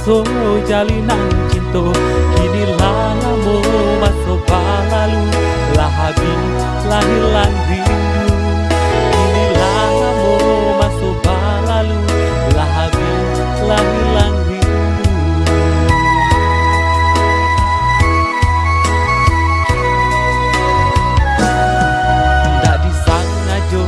So jalinan cinto, kini lah lamo maso balalu, lah habih, lah hilang rindu. Kini lah lamo maso balalu, lah habih, lah hilang rindu. Ndak disangajo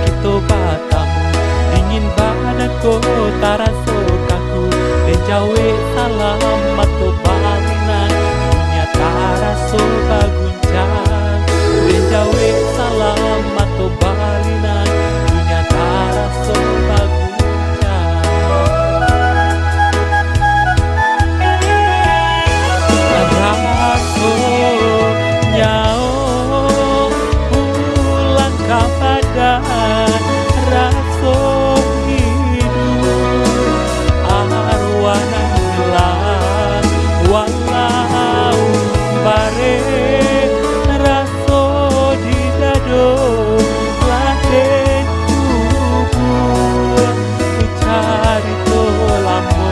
kito batamu, dingin badan ko taraso kaku, den jawek salam mato balinang, dunia taraso baguncang. Den jawek salam mato balinang, dunia taraso baguncang. Raso nyawo pulang ka badan, raso iduik arwah nan ilang, walau bareh raso di dado, lah den kubua carito lamo,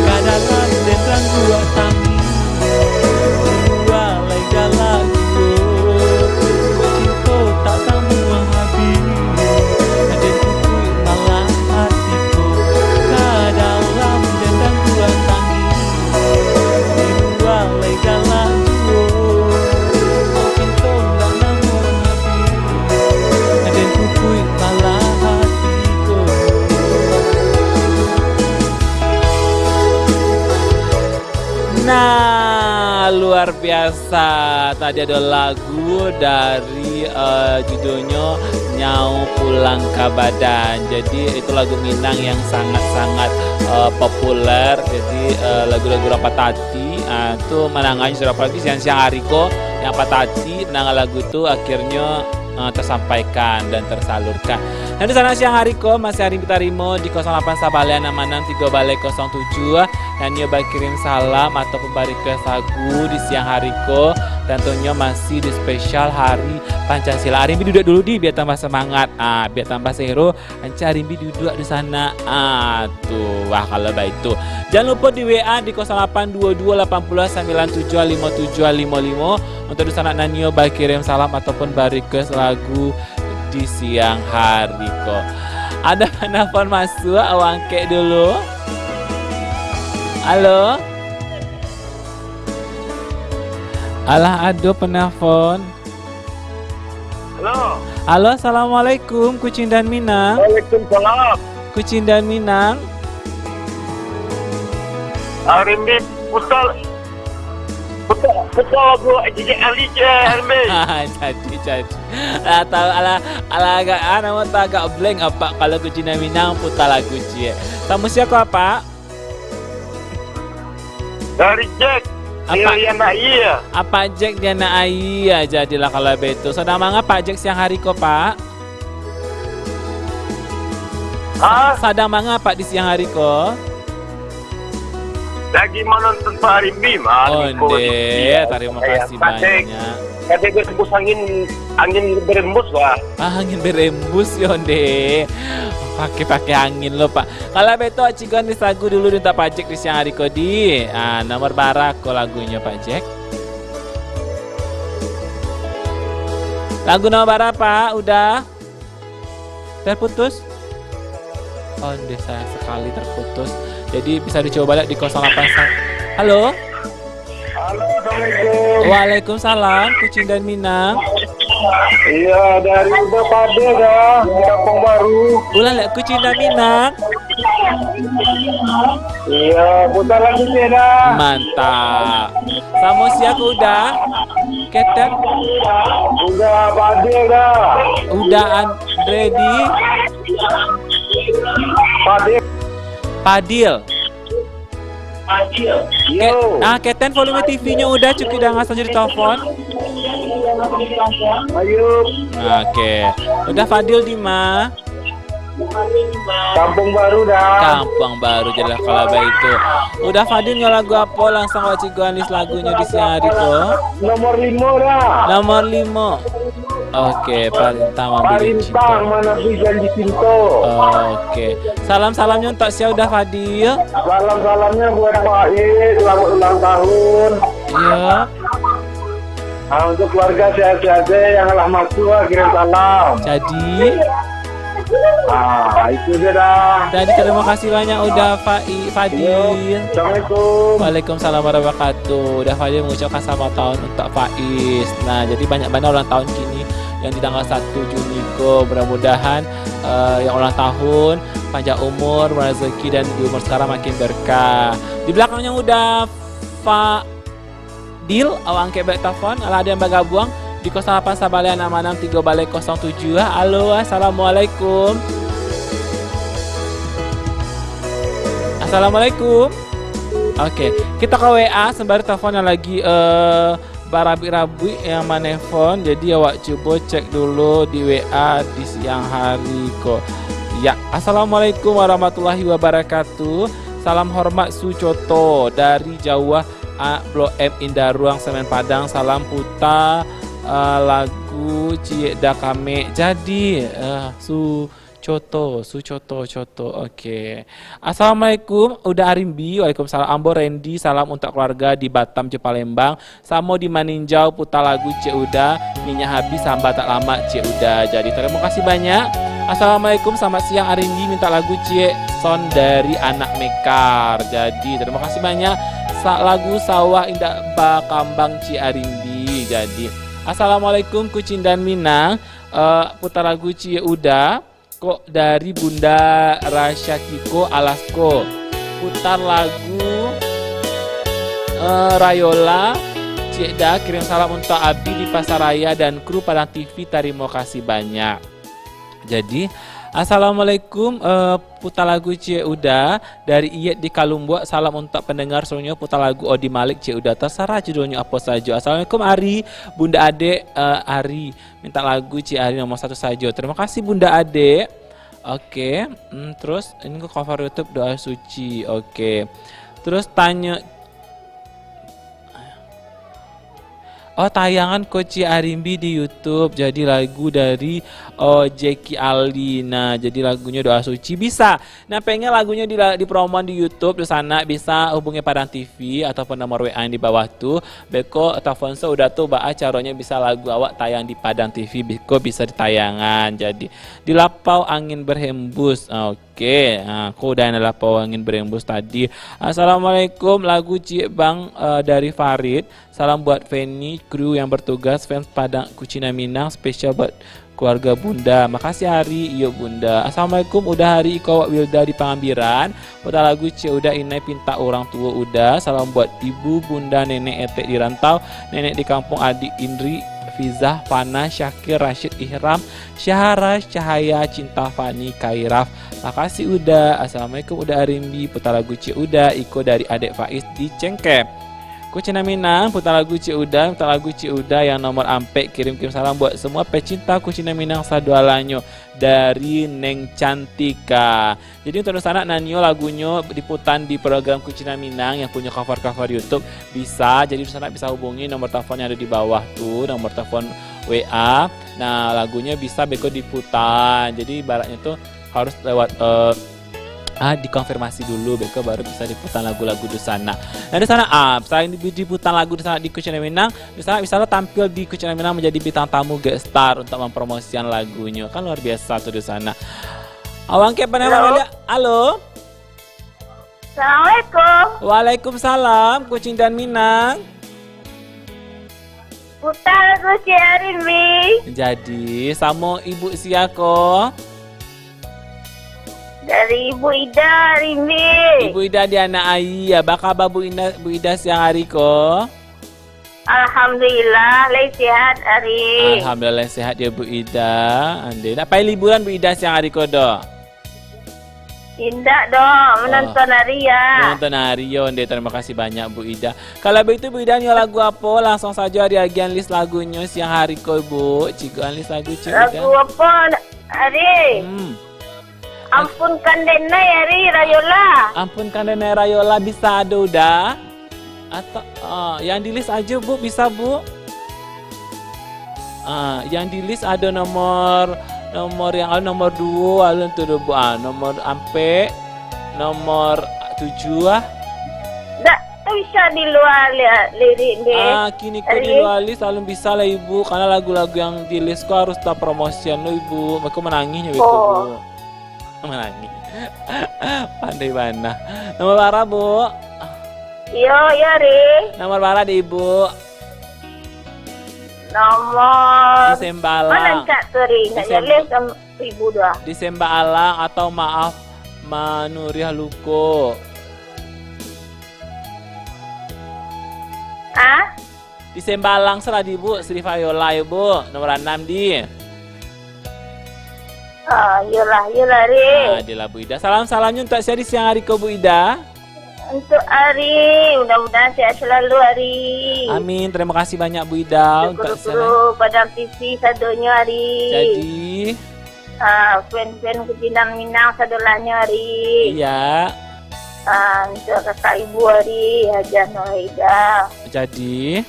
ka dalam den rangguak tangih, dua lai galak juo, cinto tak tamuah habih, den kukuik malah ati ko, ka dalam den rangguak tangih. Nah, luar biasa. Tadi ado lagu dari, eh, judulnyo Nyawo Pulang ka Badan. Jadi, itu lagu Minang yang sangat-sangat, eh, populer. Jadi, eh, lagu-lagu urang patah ati, ah, tu manangahnyo sudah, apalagi siang-siang hari ko, yang patah ati mandanga lagu tu akhirnyo, eh, tersampaikan dan tersalurkan. Nah, di sana siang hari ko masih Arimbi tarimo di kosong lapan sabaliak anam anam tigo baleh kosong tujuah, nan nio bakirim salam ataupun ba-request lagu di siang hari ko, tantunyo masih di spesial Hari Pancasila. Arimbi duduak dulu di, biar tambah semangat, ah, biar tambah sero. Ancak Arimbi duduak di sana. Ah, tu. Wah, kalau baitu, jan lupo di W A di kosong lapan dua dua lapan puluah sambilan tujuah limo tujuah limo limo untuk di sana nan nio bakirim salam ataupun ba-request lagu di siang hari ko. Ado penelpon masuak, awak angkek dulu. Halo? Alah, ado penelpon. Halo. Halo, assalamualaikum, Kucing dan Minang. Waalaikumsalam. Kucing dan Minang. Arimbi putar, putar, putar lagu J J Ali je, Arimbi. Jadi, jadi. Alah, tahu, alah, alah agak, ah, nama tu agak blank apak kalau Kucing dan Minang putar lagu je. Tamu siapa, Pak? Dari Jack, Apa? Dari anak iya. Apak Jack di anak iya, jadilah kalau baitu. Sadang manga Pak Jack siang hari ko, Pak? Hah? Sadang manga Pak di siang hari ko? Lagi manonton Pak Arimbi, mah. Oh, Arimbi ko di ndeh, iya, tarimo kasih banyak. Kadai berembus angin, angin berembus, wah. Ah, angin berembus, yo, ndeh. Pakai-pakai angin lo, Pak. Kalau beto, Cikgu Anis lagu dulu di Pak Jack di siang hari ko, di. Ah, nomor bara ko lagunyo, Pak Jack? Lagu nomor bara, Pak? Udah? Terputus? Oh, ndeh, sayang sekali terputus. Jadi, bisa dicoba balik di kosong lapan satu. Halo? Halo, assalamualaikum. Waalaikumsalam, Kucing dan Minang. Iya, dari Uda Pade dah, di Kampung Baru. Ulang lah, Kucing dan Minang. Iya, putar lagu je dah. Mantap. Samo sia ko Uda? Keten? Uda Pade dah. Uda Andredi. Pade. Padil. Yo. Ke-, ah, Keten, volume T V-nyo Uda cukuik danga sajo di telepon. Ayo. Oke. Uda, Fadil di ma? Kampung Baru dah. Kampung Baru je lah kalau baitu. Uda, Fadil nyo lagu apo? Langsung awak Cikgu Anis lagunyo di siang hari ko. Nomor limo dah. Nomor limo. Oke, Parintah Mambulian Cinto. Parintah Mambulian Cinto. Oke. Salam-salamnya untuk sia Uda Fadil. Salam-salamnya buat Pak Id, selamat ulang tahun. Iya. Ah, untuk keluarga sehat-sehat saja, yang lah masuk, ah, kirim salam. Jadi? Ah, itu je dah. Jadi, terima kasih banyak Uda Fa-, Fadil. Iya. Assalamualaikum. Waalaikumsalam warahmatullahi wabarakatuh. Uda Fadil mengucapkan selamat tahun untuk Faiz. Nah, jadi banyak banget ulang tahun kini yang di tanggal satu Juni ko. Mudah-mudahan, eh, yang ulang tahun panjang umur, murah rezeki, dan di umur sekarang makin berkah. Di belakangnya Uda Fa-, Dil, awak angkek baliak telepon. Alah, ada yang bagabuang di kosong lapan sabaleh anam anam tigo baleh kosong tujuah. Halo, assalamualaikum. Assalamualaikum. Oke, kita ke W A sembari telepon yang lagi, eh, barabuik-rabuik yang manelpon. Jadi awak cubo cek dulu di W A di siang hari ko. Ya, assalamualaikum warahmatullahi wabarakatuh. Salam hormat Sucoto dari jauah ah, Blok M Indaruang, Semen Padang, salam puta, ah, lagu Ciek Da Kamek. Jadi, ah, Su Coto, Su Coto, Coto. Oke. Assalamualaikum, Uda Arimbi. Waalaikumsalam. Ambo Randy, salam untuk keluarga di Batam jo Palembang. Samo di Maninjau, puta lagu Ciek Uda, minyak habis samba tak lamak Ciek Uda. Jadi, terima kasih banyak. Assalamualaikum, selamat siang Arimbi, minta lagu Ciek Son dari Anak Mekar. Jadi, terima kasih banyak. Sa-, lagu Sawah Indak Bakambang Ciek Arimbi. Jadi, assalamualaikum Kucing dan Minang. Eh, putar lagu Ciek Uda. Kok dari Bunda Rasya Kiko Alasko. Putar lagu, eh, Rayola. Ciek Da, kirim salam untuk Abi di Pasaraya dan kru Padang T V. Tarimo kasih banyak. Jadi, assalamualaikum, eh, putar lagu Ciek Uda dari Iyet di Kalumbuak. Salam untuk pendengar semuanya, putar lagu Odi Malik Ciek Uda. Terserah judulnya apa saja. Assalamualaikum Ari, Bunda Adek, eh, Ari. Minta lagu Ciek Ari nomor satu sajo. Terima kasih Bunda Adek. Oke, mm, terus ini ko cover YouTube Doa Suci. Oke. Terus tanya, oh, tayangan ko Ciek Arimbi di YouTube. Jadi lagu dari, oh, Jackie Ali. Nah, jadi lagunya Doa Suci bisa. Nah, pengen lagunyo di, dipromoan di YouTube, di sana bisa hubungi Padang T V ataupun nomor W A yang di bawah tu. Beko telepon se Uda tu, baa caronyo bisa lagu awak tayang di Padang T V, beko bisa ditayangan. Jadi, di Lapau Angin Berhembus. Oke, ha, ko Uda yang Lapau Angin Berhembus tadi. Assalamualaikum, lagu Ciek Bang, eh, dari Farid. Salam buat Feni, kru yang bertugas, fans Padang Kucina Minang, spesial buat keluarga Bunda. Makasih Ari, iyo Bunda. Assalamualaikum, Uda Ari, iko awak Wilda di Pangambiran. Putar lagu Ciek Uda, Inai Pintak Urang Tuo Uda. Salam buat ibu, bunda, nenek, etek di rantau, nenek di kampung, adik Indri, Fizah, Fana, Syakir, Rashid, Ihram, Syahara, Cahaya, Cinta, Fani, Kairaf. Makasih Uda. Assalamualaikum Uda Arimbi. Putar lagu Ciek Uda, iko dari Adek Faiz di Cengkeh. Kucina Minang, putar lagu Ciek Uda, putar lagu Ciek Uda yang nomor ampek. Kirim-kirim salam buat semua pecinta Kucina Minang sadualanyo dari Neng Cantika. Jadi untuk dunsanak nan nio lagunyo diputan di program Kucina Minang yang punyo cover-cover YouTube, bisa. Jadi dunsanak bisa hubungi nomor telepon yang ada di bawah tu, nomor telepon W A. Nah, lagunyo bisa beko diputan. Jadi ibaratnyo tu harus lewat, eh, ah, dikonfirmasi dulu, beko baru bisa diputan lagu-lagu di sana. Nah, di sana, ah, selain di, diputan lagu di sana di Kucing Minang, di sana bisa lo tampil di Kucing Minang menjadi bintang tamu guest star untuk mempromosikan lagunyo. Kan luar biasa tuh di sana. Awang ke apa namanya? Halo? Halo? Assalamualaikum. Waalaikumsalam, Kucing dan Minang. Putar lagu Ciek Arimbi. Jadi, samo ibu sia ko? Dari Ibu Ida Arimbi. Ibu Ida di Anak Aia. Baa kaba Bu Ida, Bu Ida siang hari ko? Alhamdulillah, lai sehat, Ari. Alhamdulillah, sehat ya, Bu Ida. Ande, nak pai liburan, Bu Ida, siang hari ko, doh? Indak, doh. Menonton Ari, ya. Menonton Ari, yo, ande. Terima kasih banyak, Bu Ida. Kalau begitu, Bu Ida, nio lagu apa? Langsung saja Ari agian list lagunyo siang hari ko, Bu. Cikgu list lagu, Cikgu. Lagu apa, Ari? Hmm. Ampunkan denai, Ari, Rayola. Ampunkan denai, Rayola, bisa ado, Uda? Atau, ah, yang di list aja, Bu, bisa, Bu? Ah, yang di list ado nomor, nomor yang alun, nomor duo alun tu, Bu. Ah, nomor ampek, nomor tujuah, ah. Ndak bisa di lua li-, lirik deh. Ah, kini ko di lua list alun bisa lah, Ibu, karena lagu-lagu yang di list ko harus tapromotion lo, Ibu. Mereka manangih nyo beko, Bu. Manangih. Pandai bana. Nomor bara, Bu? Iyo, iyo, Ri. Nomor bara dek Ibu? Nomor Di Sembalang. Mana cak tu, Ri? Nak Di Sem-, jaleh sama ibu doa. Di Sembalang atau maaf manuriah luko. Ah? Di Sembalang salah di, Bu, Sri Viola, yo, Bu. Nomor anam di. Ah, iyolah, iyolah, Ri. Ah, dilah, Bu Ida. Salam-salamnyo untuk sia di siang hari ko, Bu Ida? Untuk Ari, mudah-mudahan sehat selalu, Ari. Amin. Terima kasih banyak, Bu Ida, untuk kru-kru Padang T V sadonyo, Ari. Jadi? Ah, fan-fan Kucinta Minang sadolahnyo, Ari. Iya. Ah, untuk kakak ibu, Ari, Hajah Nurhaida. Jadi?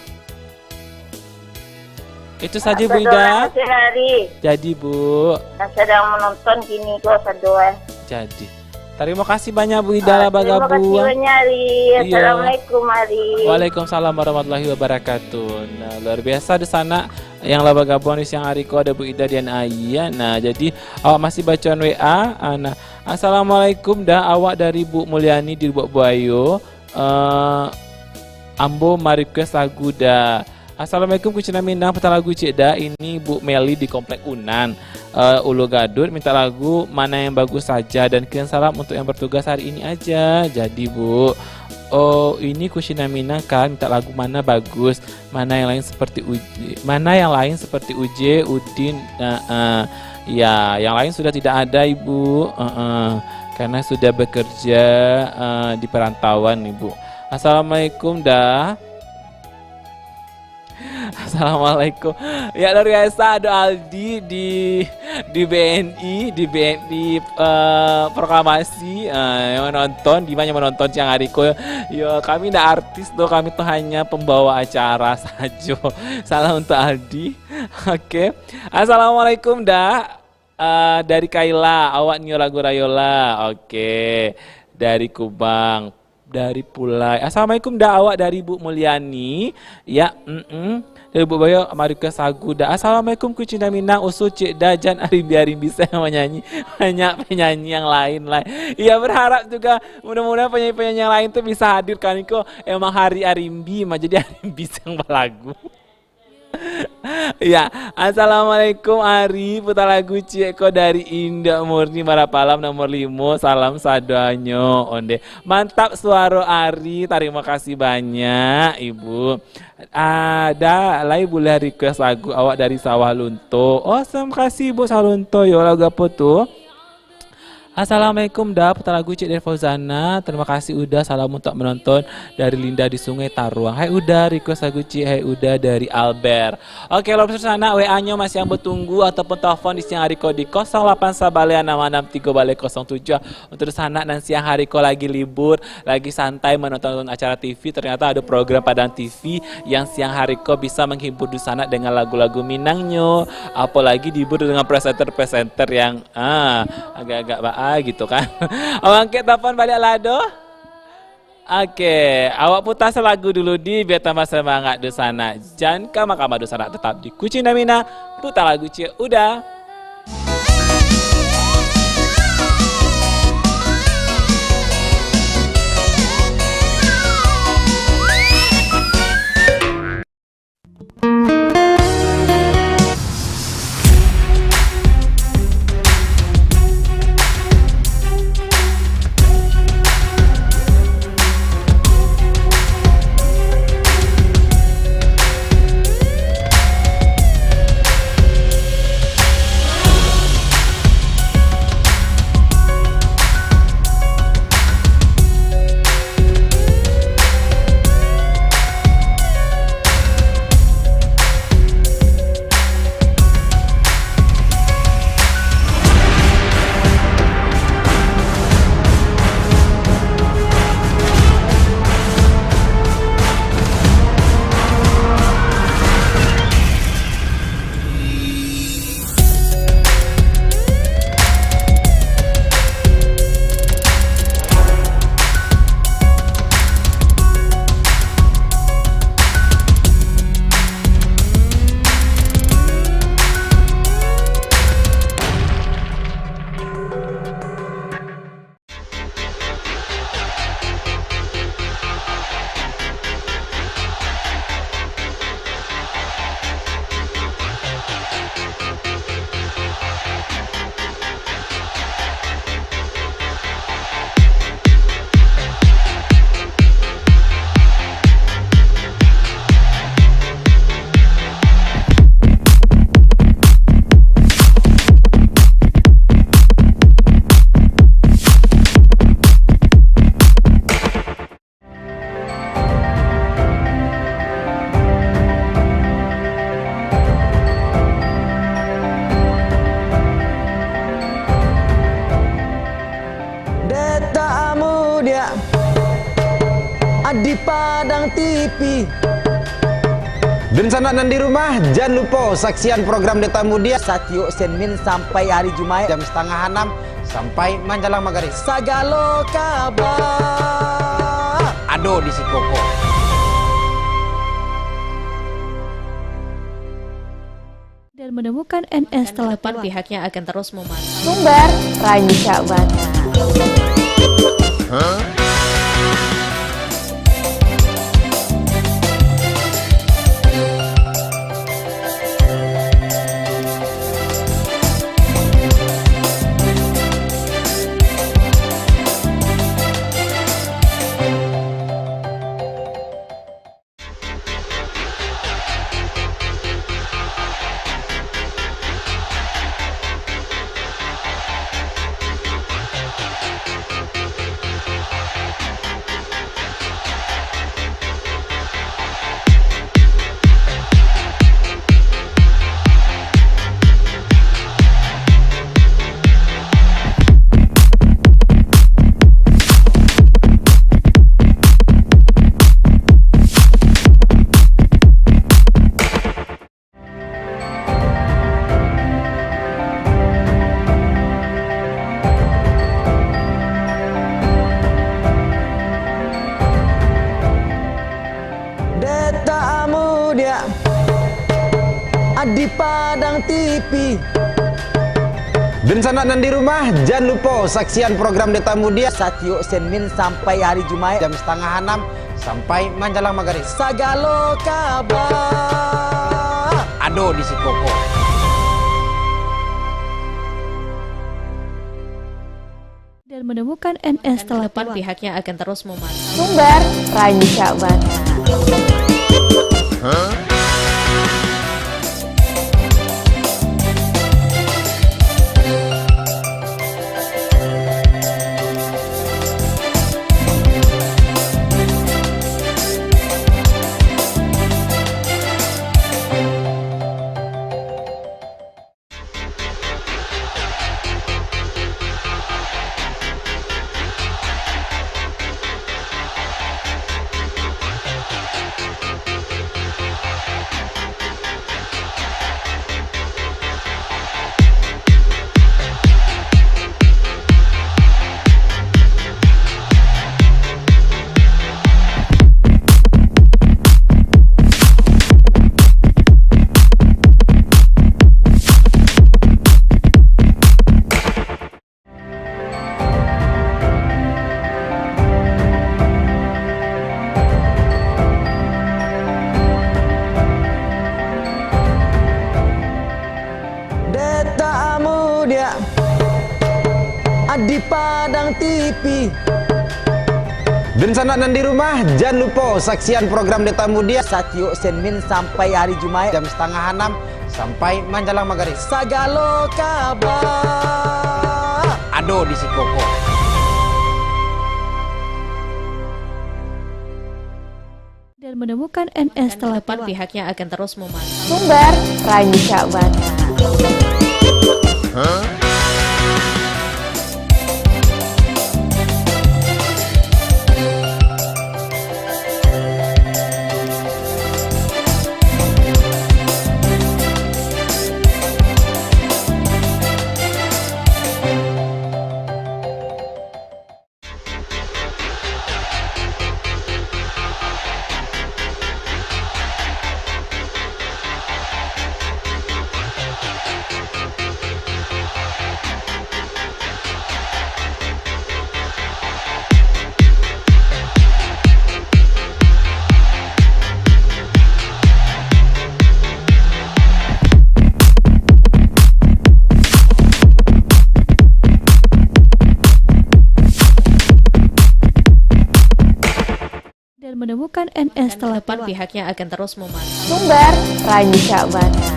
Itu saja, Bu Ida. Sado lah, Ari. Jadi, Bu. Yang sadang manonton kini ko sado, eh. Jadi. Tarimo kasih banyak, Bu Ida, lah bagabuang. Tarimo kasih banyak, Ari. Iya. Assalamualaikum, Ari. Waalaikumsalam warahmatullahi wabarakatuh. Nah, luar biasa di sana yang lah bagabuang di siang hari ko, ada Bu Ida Dian Aia. Nah, jadi awak masih bacaan W A. Ah, nah, "Assalamualaikum, dah, awak dari Bu Mulyani di Lubuk Buayo. Eh, ambo ma-request lagu, dah." Assalamualaikum, Kucinta Minang, patang lagu ciek, dah. Ini Bu Meli di Komplek Unan, eh, Ulu Gadut, minta lagu Mana Yang Bagus Saja dan kirim salam untuk yang bertugas hari ini aja. Jadi, Bu, oh, ini Kucinta Minang kan minta lagu Mana Bagus, Mana Yang Lain Seperti Uj-, Mana Yang Lain Seperti Uje Udin, eh, eh. Ya, yang lain sudah tidak ada, Ibu. Eh, eh. Karena sudah bekerja, eh, di perantauan, Ibu. Assalamualaikum, dah. Assalamualaikum. Ya, luar biasa, ado Aldi di, di B N I, di B N I, eh, proklamasi, eh, yang menonton, di mana menonton siang hari ko. Yo, kami ndak artis doh, kami tu hanya pembawa acara sajo. Salam untuk Aldi. Oke. Assalamualaikum, dah. Eh, dari Kaila, awak nio lagu rayo lah. Oke. Dari Kubang. Dari Pulai. Assalamualaikum, dah, awak dari Bu Mulyani. Ya, mm-mm. Dari Bu Bayo, ma-request lagu, dah. Assalamualaikum, Kucinta Minang, usul ciek, dah, jan arimbi-arimbi sajo manyanyi. Banyak penyanyi yang lain lah. Iya, berharap juga mudah-mudahan penyanyi-penyanyi yang lain tu bisa hadir kan, ko emang hari arimbi mah, jadi arimbi sajo balagu. Ya, assalamualaikum Ari, puta lagu ciek ko dari Indak Murni Marapalam nomor limo, salam sadonyo, onde. Mantap suaro Ari, tarimo kasih banyak, Ibu. Ah, dah, lai buliah request lagu awak dari Sawah Lunto. Oh, terima kasih, Ibu Sawah Lunto, yo, lagu apo tu? Assalamualaikum, dah, puta lagu ciek dari Fauzana. Terima kasih, Uda. Salam untuk menonton dari Linda di Sungai Taruang. Hai, Uda, request lagu ciek, hai, Uda, dari Albert. Oke, lo sana W A-nyo masih yang bertunggu ataupun telepon di siang hari ko di kosong lapan sabaleh anam anam tigo baleh kosong tujuh. Untuk sanak nan siang hari ko lagi libur, lagi santai menonton acara T V, ternyata ada program Padang T V yang siang hari ko bisa menghibur di sanak dengan lagu-lagu Minangnyo. Apalagi dihibur dengan presenter-presenter yang Ah, agak-agak baa gitu kan. Awak angkek telepon baliak lah doh. Oke, awak puta salagu dulu di, biar tambah semangat dunsanak. Jan kama-kama dunsanak, tetap di Kucinta Minang, puta lagu ciek Uda. Padang T V. Dunsanak nan di rumah, jan lupo saksian program Deta Muda satiok Senin sampai ari Jumaik jam satangah anam sampai manjalang magarib. Sagalo kaba ado di siko ko. Dan menemukan N S telah keluar. Pihaknya akan terus memantau. Sumber rancak bana. Deta Muda di Padang T V. Dunsanak nan di rumah, jan lupo saksian program Deta Muda satiok Senin sampai ari Jumaik jam satangah anam sampai manjalang magarib. Sagalo kaba ado di siko ko. Dan menemukan N S telah keluar. Pihaknya akan terus memantau. Sumber rancak bana. Deta Muda di Padang T V. Dunsanak nan di rumah, jan lupo saksian program Deta Muda satiok Senin sampai ari Jumaik jam satangah anam sampai manjalang magarib. Sagalo kaba ado di siko ko. Dan menemukan N S telah keluar. Pihaknya akan terus memantau. Sumber rancak bana. Dan menemukan N S telah keluar. Pihaknya akan terus memantau. Sumber rancak bana.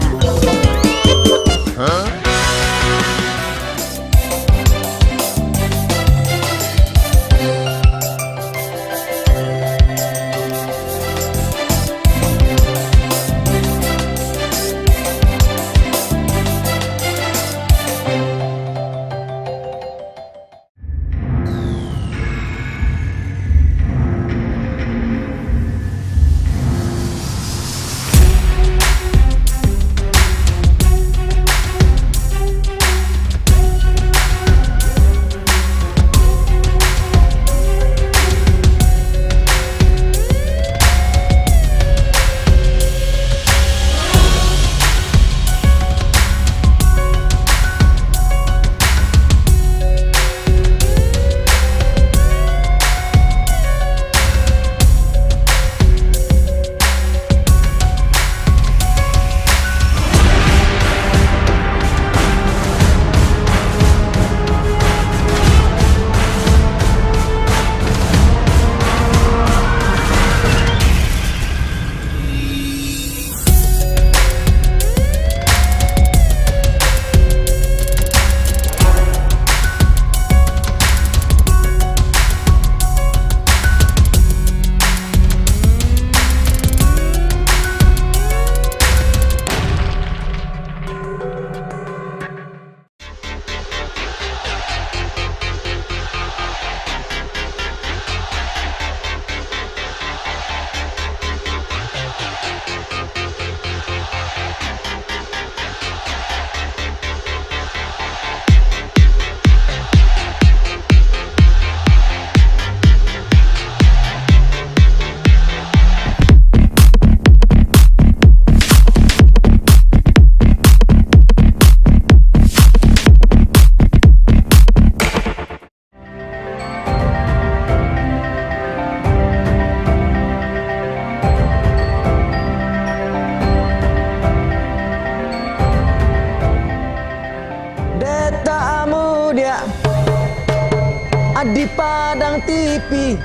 Di Padang T V.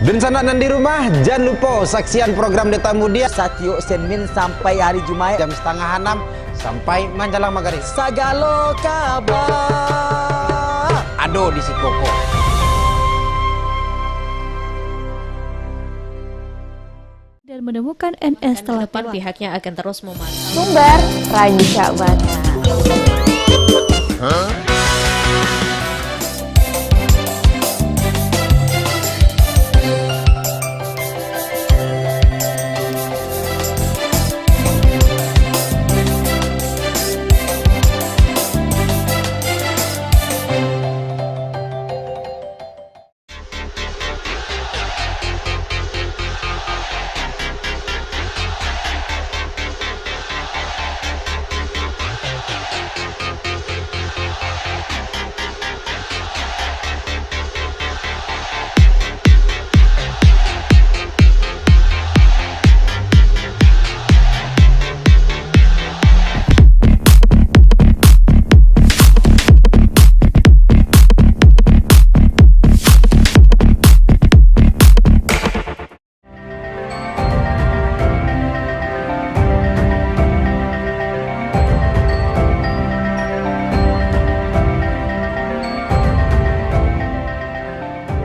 Dunsanak nan di rumah, jan lupo saksian program Deta Muda satiok Senin sampai hari Jumaik jam satangah anam sampai manjalang magarib. Sagalo kaba ado di siko ko. Dan menemukan N S telah depan, pihaknya akan terus memantau. Sumber rancak bana.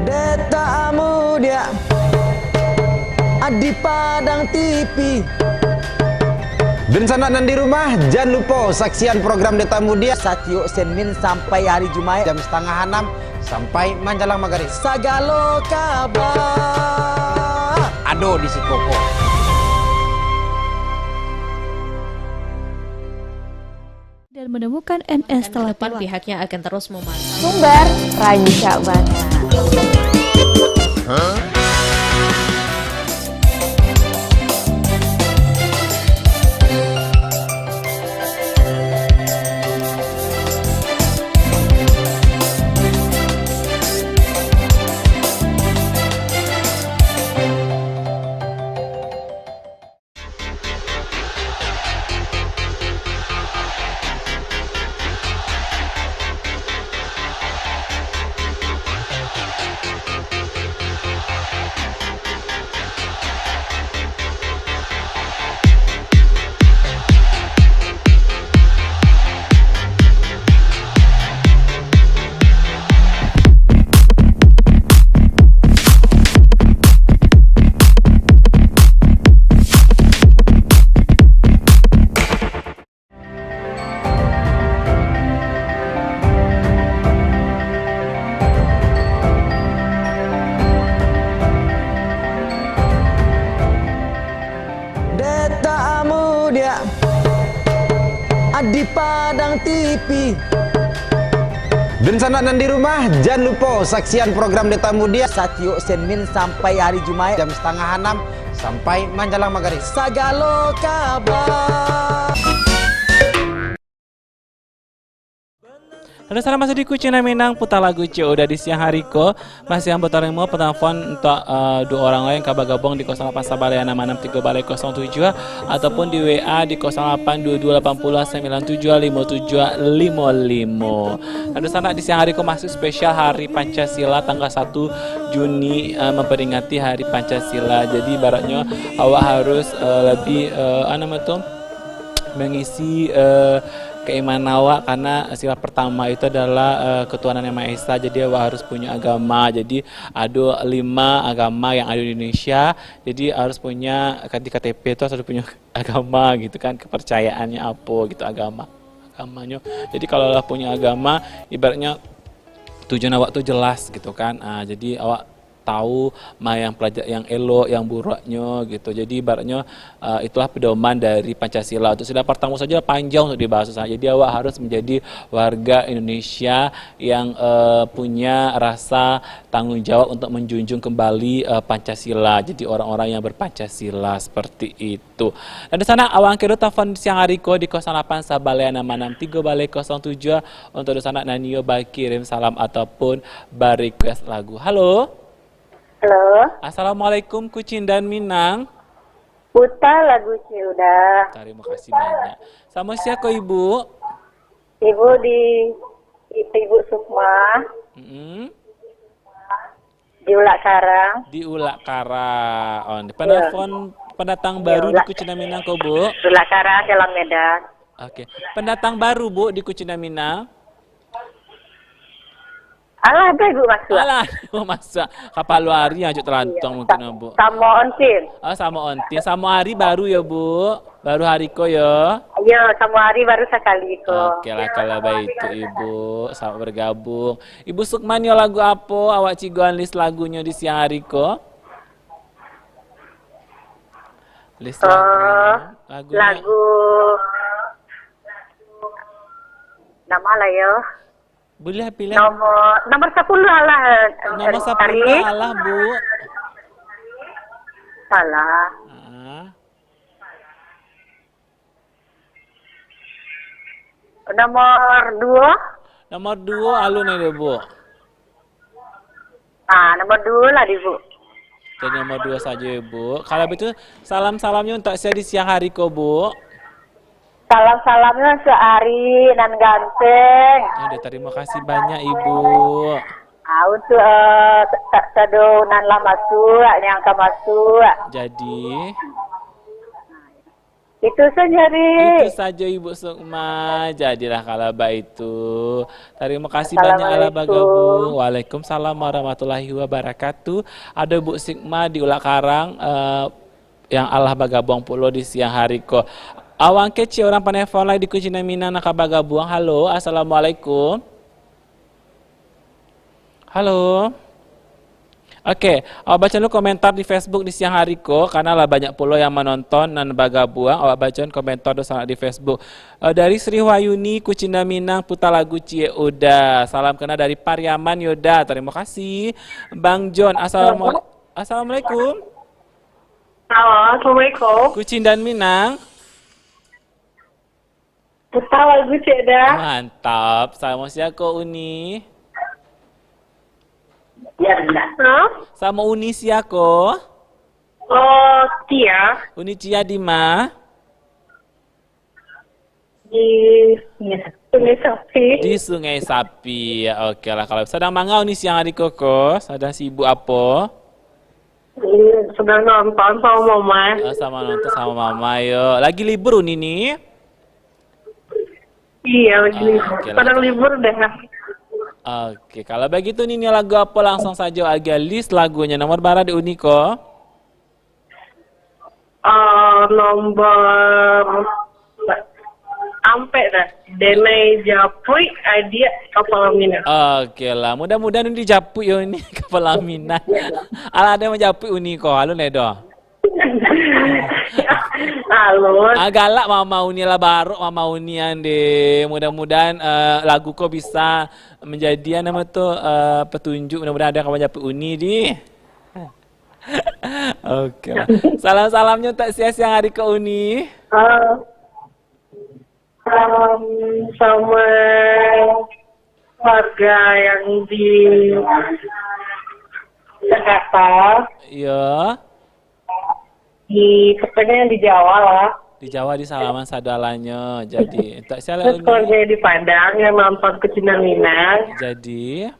Deta Muda di Padang T V. Dunsanak nan di rumah, jan lupo saksian program Deta Muda satiok Senin sampai hari Jumaik jam satangah anam sampai manjalang magarib. Sagalo kaba ado di siko ko. Dan menemukan N S telah depan, pihaknya akan terus memantau. Sumber rancak bana. Deta Muda di Padang T V. Dunsanak nan di rumah, jan lupo saksian program Deta Muda satiok Senin sampai hari Jumaik jam satangah anam sampai manjalang magarib. Sagalo kaba. Dunsanak, masih di Kucindan Minang, puta lagu ciek udah di siang hari ko. Masih ambo tarimo penelpon untuk, eh, dua orang lain ka bagabuang di kosong lapan sabaleh anam anam tigo baleh kosong tujuah ataupun di W A di kosong lapan dua dua lapan puluah sambilan tujuah limo tujuah limo limo. Dunsanak, di siang hari ko masih spesial Hari Pancasila, tanggal satu Juni, eh, memperingati Hari Pancasila. Jadi ibaratnyo awak harus, eh, lebih, eh, apa nama tu, mengisi, eh, keimanan awak, karena sila pertama itu adalah, eh, ketuhanan Yang Maha Esa. Jadi awak harus punya agama. Jadi ado lima agama yang ado di Indonesia. Jadi harus punya, kan, di K T P tu harus punya agama gitu kan, kepercayaannya apa gitu, agama, agamanya. Jadi kalau lah punya agama, ibaratnya tujuan awak tu jelas gitu kan. Ah, jadi awak tahu ma yang pelajar-, yang elok, yang buruknya gitu. Jadi ibaratnya, eh, itulah pedoman dari Pancasila. Untuk sila pertama saja panjang untuk dibahas. Jadi awak harus menjadi warga Indonesia yang, eh, punya rasa tanggung jawab untuk menjunjung kembali, eh, Pancasila. Jadi orang-orang yang berPancasila seperti itu. Dunsanak, awak angkek dulu telepon siang hari ko di kosong lapan sabaleh anam anam tigo baleh kosong tujuah untuk dunsanak nan nio bakirim salam ataupun ba-request lagu. Halo. Halo. Assalamualaikum, Kucindan Minang. Puta lagu ciek udah. Tarimo kasih banyak. Samo sia ko, Ibu? Ibu di, Ibu Sukma. Mm-mm. Di Ulak Karang. Di Ulak Karang. Oh, penelpon pendatang baru di Kucindan Minang ko, Bu? Ulak Karang, Jalan Medan. Oke. Pendatang baru, Bu, di Kucindan Minang? Alah, ado ibu masuak. Alah, ado masuak. Kapalo ari ajo talantuang mungkin, Bu. Samo ontin. Oh, samo ontin. Samo ari baru yo, Bu? Baru hari ko yo? Iyo, samo ari baru sakali ko. Oke lah, kalau baitu, Ibu. Selamat bergabung. Ibu Sukma, nio lagu apo awak cigoan list lagunyo di siang hari ko? List lagunyo. Lagunyo. Lagu Nama lah yo. Boleh pilih. Nomor, nomor sapuluah lah. Nomor sapuluah lah, Bu. Salah. Ah. Nomor duo. Nomor duo alun ado, Bu. Ah, nomor duo lah di, Bu. Jadi nomor duo sajo, Ibu. Kalau begitu, salam-salamnyo untuak sia di siang hari ko, Bu? Salam-salamnyo untuak Ari nan ganteng. Aduh, tarimo kasih banyak, Ibu. Ah, untuak, eh, sa-, sa-, sado nan lah masuak, nan ka masuak. Jadi? Itu sajo, Ri. Itu sajo, Ibu Sukma. Jadilah kalau baitu. Tarimo kasih banyak alah bagabung. Assalamualaikum. Waalaikumsalam warahmatullahi wabarakatuh. Ado Bu Sukma di Ulak Karang, eh, yang alah bagabung pulo di siang hari ko. Awak kecek urang panelpon lai di Kucindan Minang nan ka bagabung. Halo, assalamualaikum. Halo. Oke, awak baco dulu komentar di Facebook di siang hari ko, karena lah banyak pulo yang manonton nan bagabuang, awak baco komentar tu sanak di Facebook. Eh, dari Sri Wayuni, Kucindan Minang, puta lagu Ciek Uda. Salam kenal dari Pariaman, Yoda. Terima kasih. Bang John, assalamual-, assalamualaikum. Halo, assalamualaikum. Kucindan Minang. Puta lagu Ciek Uda. Mantap. Samo sia ko, Uni? Hah? Samo Uni sia ko? Oh, Cia. Uni Cia di ma? Di Sungai Sapi. Di Sungai Sapi. Oke lah, kalau sadang manga Uni siang hari ko ko, sadang sibuk apo? Hmm, sadang nonton samo mama. Oh, samo nonton samo mama yo. Lagi libur Uni ni? Iya, lagi libur. Oke lah. Sadang libur dah. Oke, kalau begitu Uni, lagu apo, langsung sajo agiah list lagunyo. Nomor bara di Uni ko? Ah, nomor ampek dah. Denai Japuik, Adiak Kapala Minang. Oke lah, mudah-mudahan Uni dijapuik yo Uni, Kapala Minang. Alah, ado nan manjapuik Uni ko, alun lai doh. Alun. Ah, galak mama Uni lah, barok mama Uni an deh. Mudah-mudahan, eh, lagu ko bisa manjadi, ah, namo tu, eh, petunjuk. Mudah-mudahan ado nan ka manjapuik Uni deh. Oke lah. Salam-salamnyo untuak sia siang hari ko, Uni? Ah, salam sama warga yang di Jakarta. Iya. Di, pokoknya di Jawa lah. Di Jawa, di salaman sadoalanyo. Jadi, untuak sia lah, Uni? Terus keluarga di Padang yang nonton Kucindan Minang. Jadi,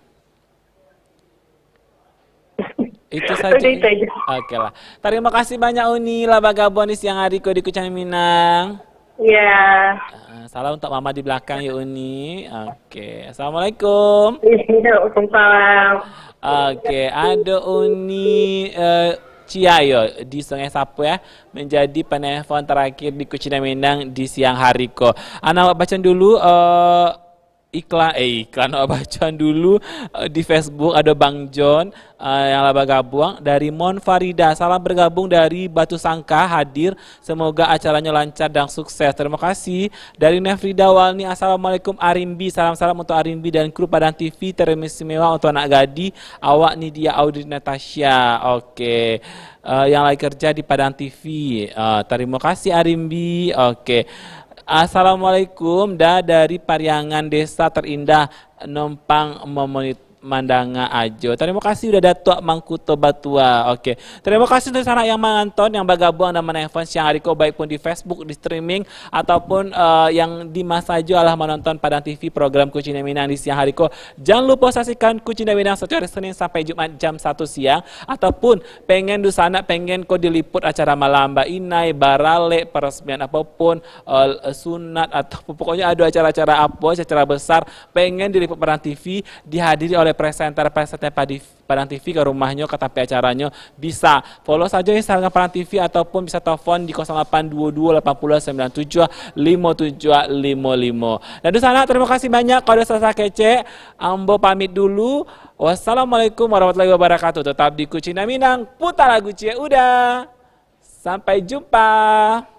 itu sajo. Udah itu aja. Oke lah. Terima kasih banyak, Uni, lah bagabuang di siang hari ko di Kucindan Minang. Iya. Ah, salam untuak mama di belakang yo, Uni. Oke. Assalamualaikum. Waalaikumsalam. Oke, ado Uni, eh, Cia yo di Sungai Sapu yo, menjadi penelpon terakhir di Kucindan Minang di siang hari ko. Ana awak bacoan dulu, eh, iklan, eh, iklan, awak bacoan dulu, eh, di Facebook ado Bang John, eh, yang lah bagabuang dari Mon Farida. Salam bergabung dari Batu Sangka, hadir. Semoga acaranyo lancar dan sukses. Terima kasih. Dari Nefrida Walni, "Assalamualaikum Arimbi. Salam-salam untuk Arimbi dan kru Padang T V, teristimewa untuk anak gadih awak Nidia Audrey Natasha." Oke. Eh, yang lagi kerja di Padang T V. Eh, terima kasih Arimbi. Oke. "Assalamualaikum, Da, dari Pariangan, Desa Terindah, numpang memonit-, mandanga ajo. Tarimo kasih udah Datuak Mangkuto Batua. Oke. Tarimo kasih untuk sanak yang manonton, yang bagabuang dan manelpon siang hari ko, baik pun di Facebook, di streaming, ataupun eh, yang di masa jo alah manonton Padang T V program Kucindak Minang di siang hari ko. Jangan lupa saksikan Kucindak Minang satiok hari Senin sampai Jumat jam satu siang, ataupun pengen dunsanak, pengen ko diliput acara malam bainai, baralek, peresmian apopun, eh, sunat, atau pokoknya ada acara-acara apa, acara besar, pengen diliput Padang T V, dihadiri oleh presenter-presenter Padi-, Padang T V ka rumahnyo, ka tampek acaranyo, bisa follow sajo Instagram Padang T V ataupun bisa telepon di kosong lapan dua dua lapan puluh sembilan tujuh lima tujuh lima lima. Dan dunsanak, tarimo kasih banyak. Kalau ado salah-salah kecek, ambo pamit dulu. Wassalamualaikum warahmatullahi wabarakatuh. Tetap di Kucindak Minang, putar lagu ciek udah. Sampai jumpa.